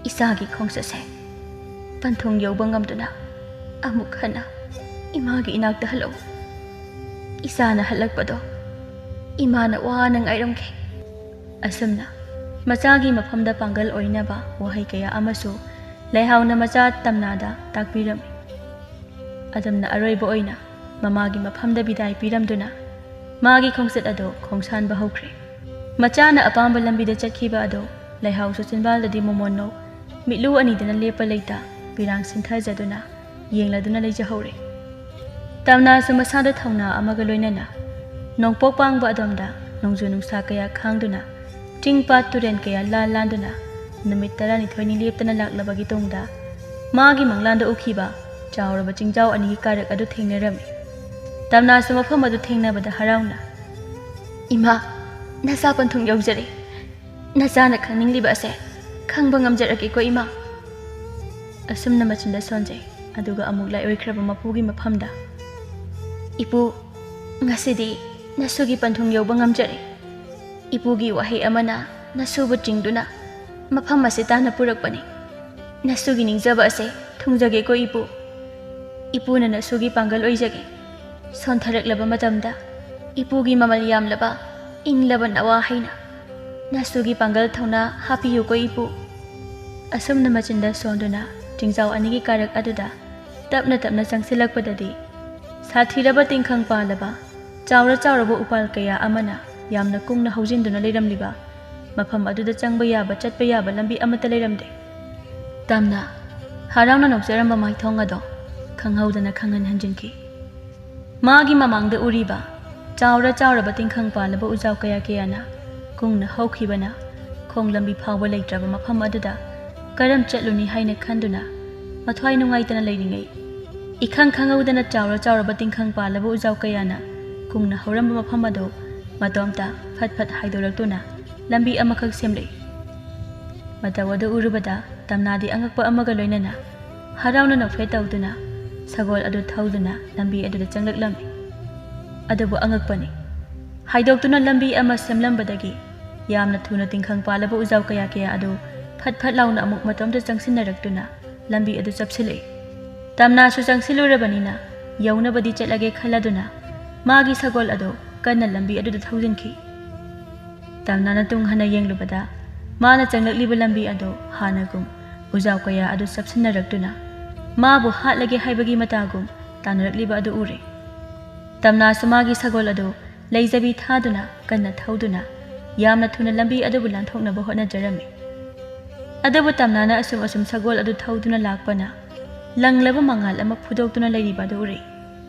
"ꯏꯆꯥꯒꯤ ꯈꯣꯡꯆꯠꯁꯦ ꯄꯟꯊꯨꯡ ꯌꯧꯕ ꯉꯝꯗꯨꯅ ꯑꯃꯨꯛ ꯍꯟꯅ ꯏꯃꯥꯒꯤ ꯏꯅꯥꯛꯇ ꯍꯜꯂꯛꯎ꯫ ꯏꯆꯥꯅ ꯍꯜꯂꯛꯄꯗꯣ ꯏꯃꯥꯅ ꯋꯥꯅ ꯉꯥꯏꯔꯝꯒꯦ"꯫ ꯑꯁꯨꯝꯅ ꯃꯆꯥꯒꯤ ꯃꯐꯝꯗ ꯄꯥꯡꯒꯜ ꯑꯣꯏꯅꯕ ꯋꯥꯍꯩ ꯀꯌꯥ ꯑꯃꯁꯨ ꯂꯩꯍꯥꯎꯅ ꯃꯆꯥ ꯇꯝꯅꯥꯗ ꯇꯥꯛꯄꯤꯔꯝꯃꯤ꯫ ꯑꯗꯨꯝꯅ ꯑꯔꯣꯏꯕ ꯑꯣꯏꯅ ꯃꯃꯥꯒꯤ ꯃꯐꯝꯗ ꯕꯤꯗꯥꯏ ꯄꯤꯔꯝꯗꯨꯅ ꯃꯥꯒꯤ ꯈꯣꯡꯆꯠ ꯑꯗꯨ ꯈꯣꯡꯁꯥꯟꯕ ꯍꯧꯈ꯭ꯔꯦ꯫ ꯃꯆꯥꯅ ꯑꯄꯥꯝꯕ ꯂꯝꯕꯤꯗ ꯆꯠꯈꯤꯕ ꯑꯗꯨ ꯂꯩꯍꯥꯎꯁꯨ ꯆꯤꯟꯕꯥꯜꯗꯗꯤ ꯃꯣꯃꯣꯟꯅꯣ ꯃꯤꯠꯂꯨ ꯑꯅꯤꯗꯅ ꯂꯦꯞꯄ ꯂꯩꯇ ꯄꯤꯔꯥꯡ ꯁꯤꯟꯊꯖꯗꯨꯅ ꯌꯦꯡꯂꯗꯨꯅ ꯂꯩꯖꯍꯧꯔꯦ꯫ ꯇꯝꯅꯥꯁꯨ ꯃꯁꯥꯗ ꯊꯧꯅꯥ ꯑꯃꯒ ꯂꯣꯏꯅꯅ ꯅꯣꯡꯄꯣꯛ ꯄꯥꯡꯕ ꯑꯗꯣꯝꯗ ꯅꯣꯡꯖꯨ ꯅꯨꯡꯁꯥ ꯀꯌꯥ ꯈꯥꯡꯗꯨꯅ ꯆꯤꯡ ꯄꯥꯠ ꯇꯨꯔꯦꯜ ꯀꯌꯥ ꯂꯥꯟ ꯂꯥꯟꯗꯨꯅ ꯅꯨꯃꯤꯠ ꯇꯔꯥꯅꯤꯊꯣꯏꯅꯤ ꯂꯦꯞꯇꯅ ꯂꯥꯛꯂꯕꯒꯤ ꯇꯨꯡꯗ ꯃꯥꯒꯤ ꯃꯪꯂꯥꯟꯗ ꯎꯈꯤꯕ ꯆꯥꯎꯔꯕ ꯆꯤꯡꯖꯥꯎ ꯑꯅꯤꯒꯤ ꯀꯥꯔꯛ ꯑꯗꯨ ꯊꯦꯡꯅꯔꯝꯃꯤ꯫ ꯇꯝꯅꯥꯁꯨ ꯃꯐꯝ ꯑꯗꯨ ꯊꯦꯡꯅꯕꯗ ꯍꯔꯥꯎꯅ, "ꯏꯃꯥ, ꯅꯆꯥ ꯄꯟꯊꯨꯡ ꯌꯧꯖꯔꯦ꯫ ꯅꯆꯥꯅ ꯈꯪꯅꯤꯡꯂꯤꯕ ꯑꯁꯦ ꯈꯪꯕ ꯉꯝꯖꯔꯒꯦꯀꯣ, ꯏꯃꯥ?" ꯑꯁꯨꯝꯅ ꯃꯆꯤꯟꯗ ꯁꯣꯟꯖꯩ, ꯑꯗꯨꯒ ꯑꯃꯨꯛ ꯂꯥꯏꯑꯣꯏꯈ꯭ꯔꯕ ꯃꯄꯨꯒꯤ ꯃꯐꯝꯗ, "ꯏꯄꯨ, ꯉꯁꯤꯗꯤ ꯅꯁꯨꯒꯤ ꯄꯟꯊꯨꯡ ꯌꯧꯕ ꯉꯝꯖꯔꯦ꯫ ꯏꯄꯨꯒꯤ ꯋꯥꯍꯩ ꯑꯃꯅ ꯅꯁꯨꯕꯨ ꯆꯤꯡꯗꯨꯅ ꯃꯐꯝ ꯑꯁꯤ ꯇꯥꯟꯅ ꯄꯨꯔꯛꯄꯅꯤ꯫ ꯅꯁꯨꯒꯤ ꯅꯤꯡꯖꯕ ꯑꯁꯦ ꯊꯨꯡꯖꯒꯦꯀꯣ, ꯏꯄꯨ꯫ ꯏꯄꯨꯅ ꯅꯁꯨꯒꯤ ꯄꯥꯡꯒꯜ ꯑꯣꯏꯖꯒꯦ꯫ ꯁꯣꯟꯊꯔꯛꯂꯕ ꯃꯇꯝꯗ ꯏꯄꯨꯒꯤ ꯃꯃꯜ ꯌꯥꯝꯂꯕ ꯏꯪꯂꯕ ꯅꯋꯥ ꯍꯩꯅ ꯅꯁꯨꯒꯤ ꯄꯥꯡꯒꯜ ꯊꯧꯅꯥ ꯍꯥꯞꯄꯤꯌꯨꯀꯣ, ꯏꯄꯨ꯫" ꯑꯁꯨꯝꯅ ꯃꯆꯤꯟꯗ ꯁꯣꯟꯗꯨꯅ ꯆꯤꯡꯖꯥꯎ ꯑꯅꯤꯒꯤ ꯀꯥꯔꯛ ꯑꯗꯨꯗ ꯇꯞꯅ ꯇꯞꯅ ꯆꯪꯁꯤꯜꯂꯛꯄꯗꯗꯤ, ꯁꯥꯊꯤꯔꯕ ꯇꯤꯡꯈꯪ ꯄꯥꯜꯂꯕ ꯆꯥꯎꯔ ꯆꯥꯎꯔꯕ ꯎꯄꯥꯜ ꯀꯌꯥ ꯑꯃꯅ ꯌꯥꯝꯅ ꯀꯨꯡꯅ ꯍꯧꯖꯤꯟꯗꯨꯅ ꯂꯩꯔꯝꯂꯤꯕ ꯃꯐꯝ ꯑꯗꯨꯗ ꯆꯪꯕ ꯌꯥꯕ, ꯆꯠꯄ ꯌꯥꯕ ꯂꯝꯕꯤ ꯑꯃꯠꯇ ꯂꯩꯔꯝꯗꯦ꯫ ꯇꯝꯅ ꯍꯔꯥꯎꯅ ꯅꯣꯛꯆꯔꯝꯕ ꯃꯥꯏꯊꯣꯡ ꯑꯗꯣ ꯈꯪꯍꯧꯗꯅ ꯈꯪꯍꯟ ꯍꯟꯖꯤꯟꯈꯤ꯫ ꯃꯥꯒꯤ ꯃꯃꯥꯡꯗ ꯎꯔꯤꯕ ꯆꯥꯎꯔ ꯆꯥꯎꯔꯕ ꯇꯤꯡꯈꯪ ꯄꯥꯜꯂꯕ ꯎꯖꯥꯎ ꯀꯌꯥ ꯀꯌꯥꯅ ꯀꯨꯡꯅ ꯍꯧꯈꯤꯕꯅ ꯈꯣꯡ ꯂꯝꯕꯤ ꯐꯥꯎꯕ ꯂꯩꯇ꯭ꯔꯕ ꯃꯐꯝ ꯑꯗꯨꯗ ꯀꯔꯝ ꯆꯠꯂꯨꯅꯤ ꯍꯥꯏꯅ ꯈꯟꯗꯨꯅ ꯃꯊ꯭ꯋꯥꯏ ꯅꯨꯡꯉꯥꯏꯇꯅ ꯂꯩꯔꯤꯉꯩ, ꯏꯈꯪ ꯈꯪꯍꯧꯗꯅ ꯆꯥꯎꯔ ꯆꯥꯎꯔꯕ ꯇꯤꯡꯈꯪ ꯄꯥꯜꯂꯕ ꯎꯖꯥꯎ ꯀꯌꯥꯅ ꯀꯨꯡꯅ ꯍꯧꯔꯝꯕ ꯃꯐꯝ ꯑꯗꯨ ꯃꯇꯣꯝꯇ ꯐꯠ ꯐꯠ ꯍꯥꯏꯗꯣꯔꯛꯇꯨꯅ ꯂꯝꯕꯤ ꯑꯃꯈꯛ ꯁꯦꯝꯂꯛꯏ꯫ ꯃꯇꯧ ꯑꯗꯨ ꯎꯔꯨꯕꯗ ꯇꯝꯅꯥꯗꯤ ꯑꯉꯛꯄ ꯑꯃꯒ ꯂꯣꯏꯅꯅ ꯍꯔꯥꯎꯅ ꯅꯣꯛꯐꯦꯠ ꯇꯧꯗꯨꯅ ꯁꯒꯣꯜ ꯑꯗꯨ ꯊꯧꯗꯨꯅ ꯂꯝꯕꯤ ꯑꯗꯨꯗ ꯆꯪꯂꯛꯂꯝꯃꯤ꯫ ꯑꯗꯨꯕꯨ ꯑꯉꯛꯄꯅꯤ, ꯍꯥꯏꯗꯣꯛꯇꯨꯅ ꯂꯝꯕꯤ ꯑꯃ ꯁꯦꯝꯂꯝꯕꯗꯒꯤ ꯌꯥꯝꯅ ꯊꯨꯅ ꯇꯤꯡꯈꯪ ꯄꯥꯜꯂꯕ ꯎꯖꯥꯎ ꯀꯌꯥ ꯀꯌꯥ ꯑꯗꯨ ꯐꯠ ꯐꯠ ꯂꯥꯎꯅ ꯑꯃꯨꯛ ꯃꯇꯣꯝꯇ ꯆꯪꯁꯤꯟꯅꯔꯛꯇꯨꯅ ꯂꯝꯕꯤ ꯑꯗꯨ ꯆꯞꯁꯤꯜꯂꯛꯏ꯫ ꯇꯝꯅꯥꯁꯨ ꯆꯪꯁꯤꯜꯂꯨꯔꯕꯅꯤꯅ ꯌꯧꯅꯕꯗꯤ ꯆꯠꯂꯒꯦ ꯈꯜꯂꯗꯨꯅ ꯃꯥꯒꯤ ꯁꯒꯣꯜ ꯑꯗꯨ ꯀꯟꯅ ꯂꯝꯕꯤ ꯑꯗꯨꯗ ꯊꯧꯖꯤꯟꯈꯤ꯫ ꯇꯝꯅꯥꯅ ꯇꯨꯡ ꯍꯟꯅ ꯌꯦꯡꯂꯨꯕꯗ ꯃꯥꯅ ꯆꯪꯂꯛꯂꯤꯕ ꯂꯝꯕꯤ ꯑꯗꯨ ꯍꯥꯟꯅꯒꯨꯝ ꯎꯖꯥꯎ ꯀꯌꯥ ꯑꯗꯨ ꯆꯞꯁꯤꯟꯅꯔꯛꯇꯨꯅ ꯃꯥꯕꯨ ꯍꯥꯠꯂꯒꯦ ꯍꯥꯏꯕꯒꯤ ꯃꯇꯥꯒꯨꯝ ꯇꯥꯟꯅꯔꯛꯂꯤꯕ ꯑꯗꯨ ꯎꯔꯦ꯫ ꯇꯝꯅꯥꯁꯨ ꯃꯥꯒꯤ ꯁꯒꯣꯜ ꯑꯗꯨ ꯂꯩꯖꯕꯤ ꯊꯥꯗꯨꯅ ꯀꯟꯅ ꯊꯧꯗꯨꯅ ꯌꯥꯝꯅ ꯊꯨꯅ ꯂꯝꯕꯤ ꯑꯗꯨꯕꯨ ꯂꯥꯟꯊꯣꯛꯅꯕ ꯍꯣꯠꯅꯖꯔꯝꯃꯤ꯫ ꯑꯗꯨꯕꯨ ꯇꯝꯅꯥꯅ ꯑꯁꯨꯝ ꯑꯁꯨꯝ ꯁꯒꯣꯜ ꯑꯗꯨ ꯊꯧꯗꯨꯅ ꯂꯥꯛꯄꯅ ꯂꯪꯂꯕ ꯃꯉꯥꯜ ꯑꯃ ꯐꯨꯗꯣꯛꯇꯨꯅ ꯂꯩꯔꯤꯕ ꯑꯗꯨ ꯎꯔꯦ꯫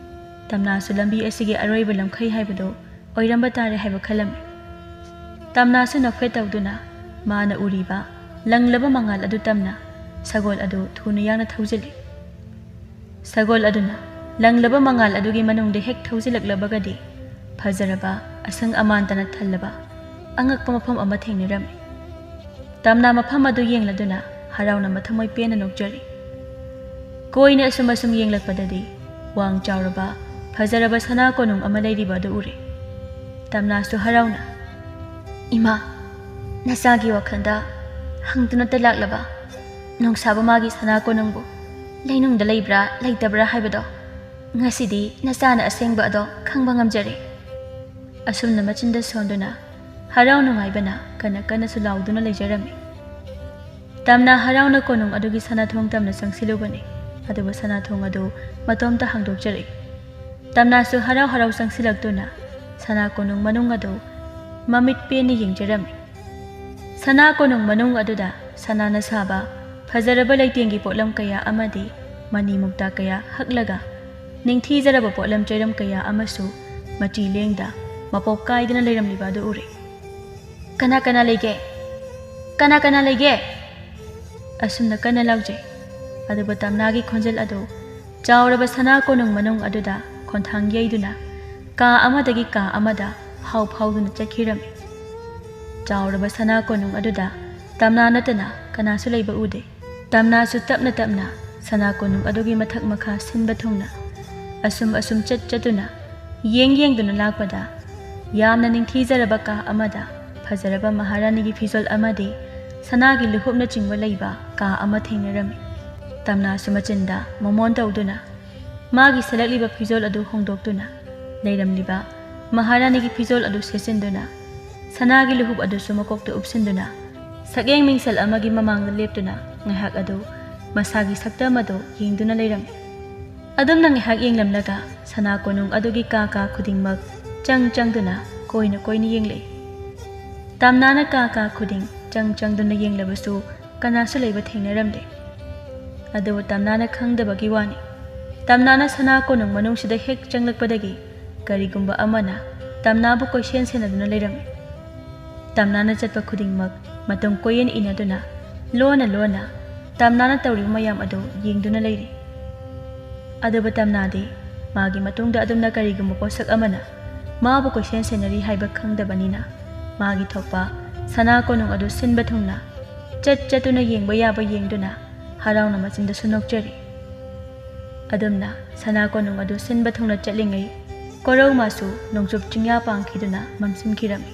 ꯇꯝꯅꯥꯁꯨ ꯂꯝꯕꯤ ꯑꯁꯤꯒꯤ ꯑꯔꯣꯏꯕ ꯂꯝꯈꯩ ꯍꯥꯏꯕꯗꯨ ꯑꯣꯏꯔꯝꯕ ꯇꯥꯔꯦ ꯍꯥꯏꯕ ꯈꯜꯂꯝꯃꯤ꯫ ꯇꯝꯅꯥꯁꯨ ꯅꯣꯛꯐꯦꯠ ꯇꯧꯗꯨꯅ ꯃꯥꯅ ꯎꯔꯤꯕ ꯂꯪꯂꯕ ꯃꯉꯥꯜ ꯑꯗꯨ ꯇꯝꯅ ꯁꯒꯣꯜ ꯑꯗꯨ ꯊꯨꯅ ꯌꯥꯡꯅ ꯊꯧꯖꯤꯜꯂꯤ꯫ ꯁꯒꯣꯜ ꯑꯗꯨꯅ ꯂꯪꯂꯕ ꯃꯉꯥꯜ ꯑꯗꯨꯒꯤ ꯃꯅꯨꯡꯗ ꯍꯦꯛ ꯊꯧꯖꯤꯜꯂꯛꯂꯕꯒꯗꯤ, ꯐꯖꯔꯕ, ꯑꯁꯪ ꯑꯃꯥꯟꯇꯅ ꯊꯜꯂꯕ ꯑꯉꯛꯄ ꯃꯐꯝ ꯑꯃ ꯊꯦꯡꯅꯔꯝꯃꯤ꯫ ꯇꯝꯅꯥ ꯃꯐꯝ ꯑꯗꯨ ꯌꯦꯡꯂꯗꯨꯅ ꯍꯔꯥꯎꯅ ꯃꯊꯃꯣꯏ ꯄꯦꯟꯅ ꯅꯣꯛꯆꯔꯤ꯫ ꯀꯣꯏꯅ ꯑꯁꯨꯝ ꯑꯁꯨꯝ ꯌꯦꯡꯂꯛꯄꯗꯗꯤ, ꯋꯥꯡ ꯆꯥꯎꯔꯕ, ꯐꯖꯔꯕ ꯁꯅꯥ ꯀꯣꯅꯨꯡ ꯑꯃ ꯂꯩꯔꯤꯕ ꯑꯗꯨ ꯎꯔꯦ꯫ ꯇꯝꯅꯥꯁꯨ ꯍꯔꯥꯎꯅ, "ꯏꯃꯥ, ꯅꯆꯥꯒꯤ ꯋꯥꯈꯜꯗ ꯍꯪꯗꯨꯅꯇ ꯂꯥꯛꯂꯕ ꯅꯣꯡꯁꯥꯕ ꯃꯥꯒꯤ ꯁꯅꯥ ꯀꯣꯅꯨꯡꯕꯨ ꯂꯩꯅꯨꯡꯗ ꯂꯩꯕ꯭ꯔꯥ ꯂꯩꯇꯕ꯭ꯔꯥ ꯍꯥꯏꯕꯗꯣ ꯉꯁꯤꯗꯤ ꯅꯆꯥꯅ ꯑꯁꯦꯡꯕ ꯑꯗꯣ ꯈꯪꯕ ꯉꯝꯖꯔꯦ"꯫ ꯑꯁꯨꯝꯅ ꯃꯆꯤꯟꯗ ꯁꯣꯟꯗꯨꯅ ꯍꯔꯥꯎ ꯅꯨꯡꯉꯥꯏꯕꯅ ꯀꯟꯅ ꯀꯟꯅꯁꯨ ꯂꯥꯎꯗꯨꯅ ꯂꯩꯖꯔꯝꯃꯤ꯫ ꯇꯝꯅꯥ ꯍꯔꯥꯎꯅ ꯀꯣꯅꯨꯡ ꯑꯗꯨꯒꯤ ꯁꯅꯥꯊꯣꯡ ꯇꯝꯅ ꯆꯪꯁꯤꯜꯂꯨꯕꯅꯤ, ꯑꯗꯨꯕꯨ ꯁꯅꯥꯊꯣꯡ ꯑꯗꯨ ꯃꯇꯣꯝꯇ ꯍꯥꯡꯗꯣꯛꯆꯔꯛꯏ꯫ ꯇꯝꯅꯥꯁꯨ ꯍꯔꯥꯎ ꯍꯔꯥꯎ ꯆꯪꯁꯤꯜꯂꯛꯇꯨꯅ ꯁꯅꯥ ꯀꯣꯅꯨꯡ ꯃꯅꯨꯡ ꯑꯗꯨ ꯃꯃꯤꯠ ꯄꯦꯟꯅ ꯌꯦꯡꯖꯔꯝꯃꯤ꯫ ꯁꯅꯥ ꯀꯣꯅꯨꯡ ꯃꯅꯨꯡ ꯑꯗꯨꯗ ꯁꯅꯥꯅ ꯁꯥꯕ ꯐꯖꯔꯕ ꯂꯩꯇꯦꯡꯒꯤ ꯄꯣꯠꯂꯝ ꯀꯌꯥ ꯑꯃꯗꯤ ꯃꯅꯤ ꯃꯨꯛꯇꯥ ꯀꯌꯥ ꯍꯛꯂꯒ ꯅꯤꯡꯊꯤꯖꯔꯕ ꯄꯣꯠꯂꯝ ꯆꯩꯔꯝ ꯀꯌꯥ ꯑꯃꯁꯨ ꯃꯆꯤ ꯂꯦꯡꯗ ꯃꯄꯣꯞ ꯀꯥꯏꯗꯅ ꯂꯩꯔꯝꯂꯤꯕ ꯑꯗꯨ ꯎꯔꯦ꯫ "ꯀꯅꯥ ꯀꯅꯥ ꯂꯩꯒꯦ? ꯀꯅꯥ ꯀꯅꯥ ꯂꯩꯒꯦ?" ꯑꯁꯨꯝꯅ ꯀꯟꯅ ꯂꯥꯎꯖꯩ꯫ ꯑꯗꯨꯕꯨ ꯇꯝꯅꯥꯒꯤ ꯈꯣꯟꯖꯦꯜ ꯑꯗꯨ ꯆꯥꯎꯔꯕ ꯁꯅꯥ ꯀꯣꯅꯨꯡ ꯃꯅꯨꯡ ꯑꯗꯨꯗ ꯈꯣꯟꯊꯥꯡ ꯌꯩꯗꯨꯅ ꯀꯥ ꯑꯃꯗꯒꯤ ꯀꯥ ꯑꯃꯗ ꯍꯥꯎ ꯐꯥꯎꯗꯨꯅ ꯆꯠꯈꯤꯔꯝꯃꯤ꯫ ꯆꯥꯎꯔꯕ ꯁꯅꯥ ꯀꯣꯅꯨꯡ ꯑꯗꯨꯗ ꯇꯝꯅꯥ ꯅꯠꯇꯅ ꯀꯅꯥꯁꯨ ꯂꯩꯕ ꯎꯗꯦ꯫ ꯇꯝꯅꯥꯁꯨ ꯇꯞꯅ ꯇꯞꯅ ꯁꯅꯥ ꯀꯣꯅꯨꯡ ꯑꯗꯨꯒꯤ ꯃꯊꯛ ꯃꯈꯥ ꯁꯤꯟꯕ ꯊꯨꯡꯅ ꯑꯁꯨꯝ ꯑꯁꯨꯝ ꯆꯠ ꯆꯠꯇꯨꯅ ꯌꯦꯡ ꯌꯦꯡꯗꯨꯅ ꯂꯥꯛꯄꯗ, ꯌꯥꯝꯅ ꯅꯤꯡꯊꯤꯖꯔꯕ ꯀꯥ ꯑꯃꯗ ꯐꯖꯔꯕ ꯃꯍꯥꯔꯥꯅꯤꯒꯤ ꯐꯤꯖꯣꯜ ꯑꯃꯗꯤ ꯁꯅꯥꯒꯤ ꯂꯨꯍꯨꯞꯅꯆꯤꯡꯕ ꯂꯩꯕ ꯀꯥ ꯑꯃ ꯊꯦꯡꯅꯔꯝꯃꯤ꯫ ꯇꯝꯅꯥꯁꯨ ꯃꯆꯤꯟꯗ ꯃꯣꯃꯣꯟ ꯇꯧꯗꯨꯅ ꯃꯥꯒꯤ ꯁꯦꯠꯂꯛꯂꯤꯕ ꯐꯤꯖꯣꯜ ꯑꯗꯨ ꯍꯣꯡꯗꯣꯛꯇꯨꯅ ꯂꯩꯔꯝꯂꯤꯕ ꯃꯍꯥꯔꯥꯅꯤꯒꯤ ꯐꯤꯖꯣꯜ ꯑꯗꯨ ꯁꯦꯠꯆꯤꯟꯗꯨꯅ, ꯁꯅꯥꯒꯤ ꯂꯨꯍꯨꯞ ꯑꯗꯨꯁꯨ ꯃꯀꯣꯛꯇ ꯎꯞꯁꯤꯟꯗꯨꯅ, ꯁꯛꯌꯦꯡ ꯃꯤꯡꯁꯦꯜ ꯑꯃꯒꯤ ꯃꯃꯥꯡꯗ ꯂꯦꯞꯇꯨꯅ ꯉꯥꯏꯍꯥꯛ ꯑꯗꯨ ꯃꯁꯥꯒꯤ ꯁꯛꯇꯝ ꯑꯗꯨ ꯌꯦꯡꯗꯨꯅ ꯂꯩꯔꯝꯃꯤ꯫ ꯑꯗꯨꯝꯅ ꯉꯥꯏꯍꯥꯛ ꯌꯦꯡꯂꯝꯂꯒ ꯁꯅꯥ ꯀꯣꯅꯨꯡ ꯑꯗꯨꯒꯤ ꯀꯥ ꯀꯥ ꯈꯨꯗꯤꯡꯃꯛ ꯆꯪ ꯆꯪꯗꯨꯅ ꯀꯣꯏꯅ ꯀꯣꯏꯅ ꯌꯦꯡꯂꯛꯏ꯫ ꯇꯝꯅꯥꯅ ꯀꯥ ꯀꯥ ꯈꯨꯗꯤꯡ ꯆꯪ ꯆꯪꯗꯨꯅ ꯌꯦꯡꯂꯕꯁꯨ ꯀꯅꯥꯁꯨ ꯂꯩꯕ ꯊꯦꯡꯅꯔꯝꯗꯦ꯫ ꯑꯗꯨꯕꯨ ꯇꯝꯅꯥꯅ ꯈꯪꯗꯕꯒꯤ ꯋꯥꯅꯤ꯫ ꯇꯝꯅꯥꯅ ꯁꯅꯥ ꯀꯣꯅꯨꯡ ꯃꯅꯨꯡꯁꯤꯗ ꯍꯦꯛ ꯆꯪꯂꯛꯄꯗꯒꯤ ꯀꯔꯤꯒꯨꯝꯕ ꯑꯃꯅ ꯇꯝꯅꯥꯕꯨ ꯀꯣꯏꯁꯦꯟ ꯁꯦꯟꯅꯗꯨꯅ ꯂꯩꯔꯝꯃꯤ꯫ ꯇꯝꯅꯥꯅ ꯆꯠꯄ ꯈꯨꯗꯤꯡꯃꯛ ꯃꯇꯨꯡ ꯀꯣꯏꯌꯦꯟ ꯏꯟꯅꯗꯨꯅ ꯂꯣꯟꯅ ꯂꯣꯟꯅ ꯇꯝꯅꯥꯅ ꯇꯧꯔꯤꯕ ꯃꯌꯥꯝ ꯑꯗꯨ ꯌꯦꯡꯗꯨꯅ ꯂꯩꯔꯤ꯫ ꯑꯗꯨꯕꯨ ꯇꯝꯅꯥꯗꯤ ꯃꯥꯒꯤ ꯃꯇꯨꯡꯗ ꯑꯗꯨꯝꯅ ꯀꯔꯤꯒꯨꯝꯕ ꯄꯣꯠꯁꯛ ꯑꯃꯅ ꯃꯥꯕꯨ ꯀꯣꯏꯁꯦꯟ ꯁꯦꯟꯅꯔꯤ ꯍꯥꯏꯕ ꯈꯪꯗꯕꯅꯤꯅ, ꯃꯥꯒꯤ ꯊꯣꯛꯄ ꯁꯅꯥ ꯀꯣꯅꯨꯡ ꯑꯗꯨ ꯁꯤꯟꯕ ꯊꯨꯡꯅ ꯆꯠ ꯆꯠꯇꯨꯅ ꯌꯦꯡꯕ ꯌꯥꯕ ꯌꯦꯡꯗꯨꯅ ꯍꯔꯥꯎꯅ ꯃꯆꯤꯟꯗꯁꯨ ꯅꯣꯛꯆꯔꯤ꯫ ꯑꯗꯨꯝꯅ ꯁꯅꯥ ꯀꯣꯅꯨꯡ ꯑꯗꯨ ꯁꯤꯟꯕ ꯊꯨꯡꯅ ꯆꯠꯂꯤꯉꯩ, ꯀꯣꯔꯧ ꯃꯥꯁꯨ ꯅꯣꯡꯆꯨꯞ ꯆꯤꯡꯌꯥ ꯄꯥꯡꯈꯤꯗꯨꯅ ꯃꯝꯁꯤꯟꯈꯤꯔꯝꯃꯤ꯫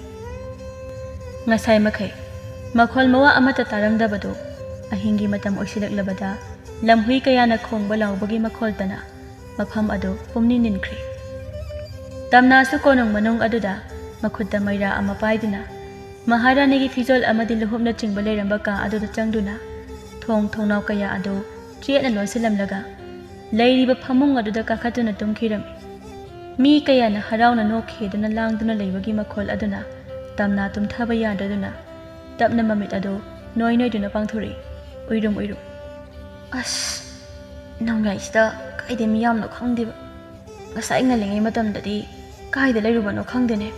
ꯉꯁꯥꯏ ꯃꯈꯩ ꯃꯈꯣꯜ ꯃꯋꯥ ꯑꯃꯠꯇ ꯇꯥꯔꯝꯗꯕꯗꯨ ꯑꯍꯤꯡꯒꯤ ꯃꯇꯝ ꯑꯣꯏꯁꯤꯜꯂꯛꯂꯕꯗ ꯂꯝꯍꯨꯏ ꯀꯌꯥꯅ ꯈꯣꯡꯕ ꯂꯥꯎꯕꯒꯤ ꯃꯈꯣꯜꯇꯅ ꯃꯐꯝ ꯑꯗꯨ ꯄꯨꯝꯅꯤꯟ ꯅꯤꯟꯈ꯭ꯔꯦ꯫ ꯇꯝꯅꯥꯁꯨ ꯀꯣꯅꯨꯡ ꯃꯅꯨꯡ ꯑꯗꯨꯗ ꯃꯈꯨꯠꯇ ꯃꯩꯔꯥ ꯑꯃ ꯄꯥꯏꯗꯨꯅ ꯃꯍꯥꯔꯥꯅꯤꯒꯤ ꯐꯤꯖꯣꯜ ꯑꯃꯗꯤ ꯂꯨꯍꯨꯞꯅꯆꯤꯡꯕ ꯂꯩꯔꯝꯕ ꯀꯥ ꯑꯗꯨꯗ ꯆꯪꯗꯨꯅ ꯊꯣꯡ ꯊꯣꯡꯅꯥꯎ ꯀꯌꯥ ꯑꯗꯨ ꯆꯦꯠꯅ ꯂꯣꯟꯁꯤꯜꯂꯝꯂꯒ ꯂꯩꯔꯤꯕ ꯐꯃꯨꯡ ꯑꯗꯨꯗ ꯀꯥꯈꯠꯇꯨꯅ ꯇꯨꯝꯈꯤꯔꯝꯃꯤ꯫ ꯃꯤ ꯀꯌꯥꯅ ꯍꯔꯥꯎꯅ ꯅꯣꯛꯈꯤꯗꯨꯅ ꯂꯥꯡꯗꯨꯅ ꯂꯩꯕꯒꯤ ꯃꯈꯣꯜ ꯑꯗꯨꯅ ꯇꯝꯅꯥ ꯇꯨꯝꯊꯕ ꯌꯥꯗꯗꯨꯅ ꯇꯞꯅ ꯃꯃꯤꯠ ꯑꯗꯨ ꯅꯣꯏ ꯅꯣꯏꯗꯨꯅ ꯄꯥꯡꯊꯣꯔꯛꯏ꯫ ꯎꯏꯔꯨꯝ ꯎꯏꯔꯨꯝ꯫ "ꯑꯁ, ꯅꯣꯡꯌꯥꯏꯁꯤꯗ ꯀꯥꯏꯗꯩ ꯃꯤꯌꯥꯝꯅꯣ ꯈꯪꯗꯦꯕ꯫ ꯉꯁꯥꯏ ꯉꯜꯂꯤꯉꯩ ꯃꯇꯝꯗꯗꯤ ꯀꯥꯏꯗ ꯂꯩꯔꯨꯕꯅꯣ ꯈꯪꯗꯦꯅꯦ"꯫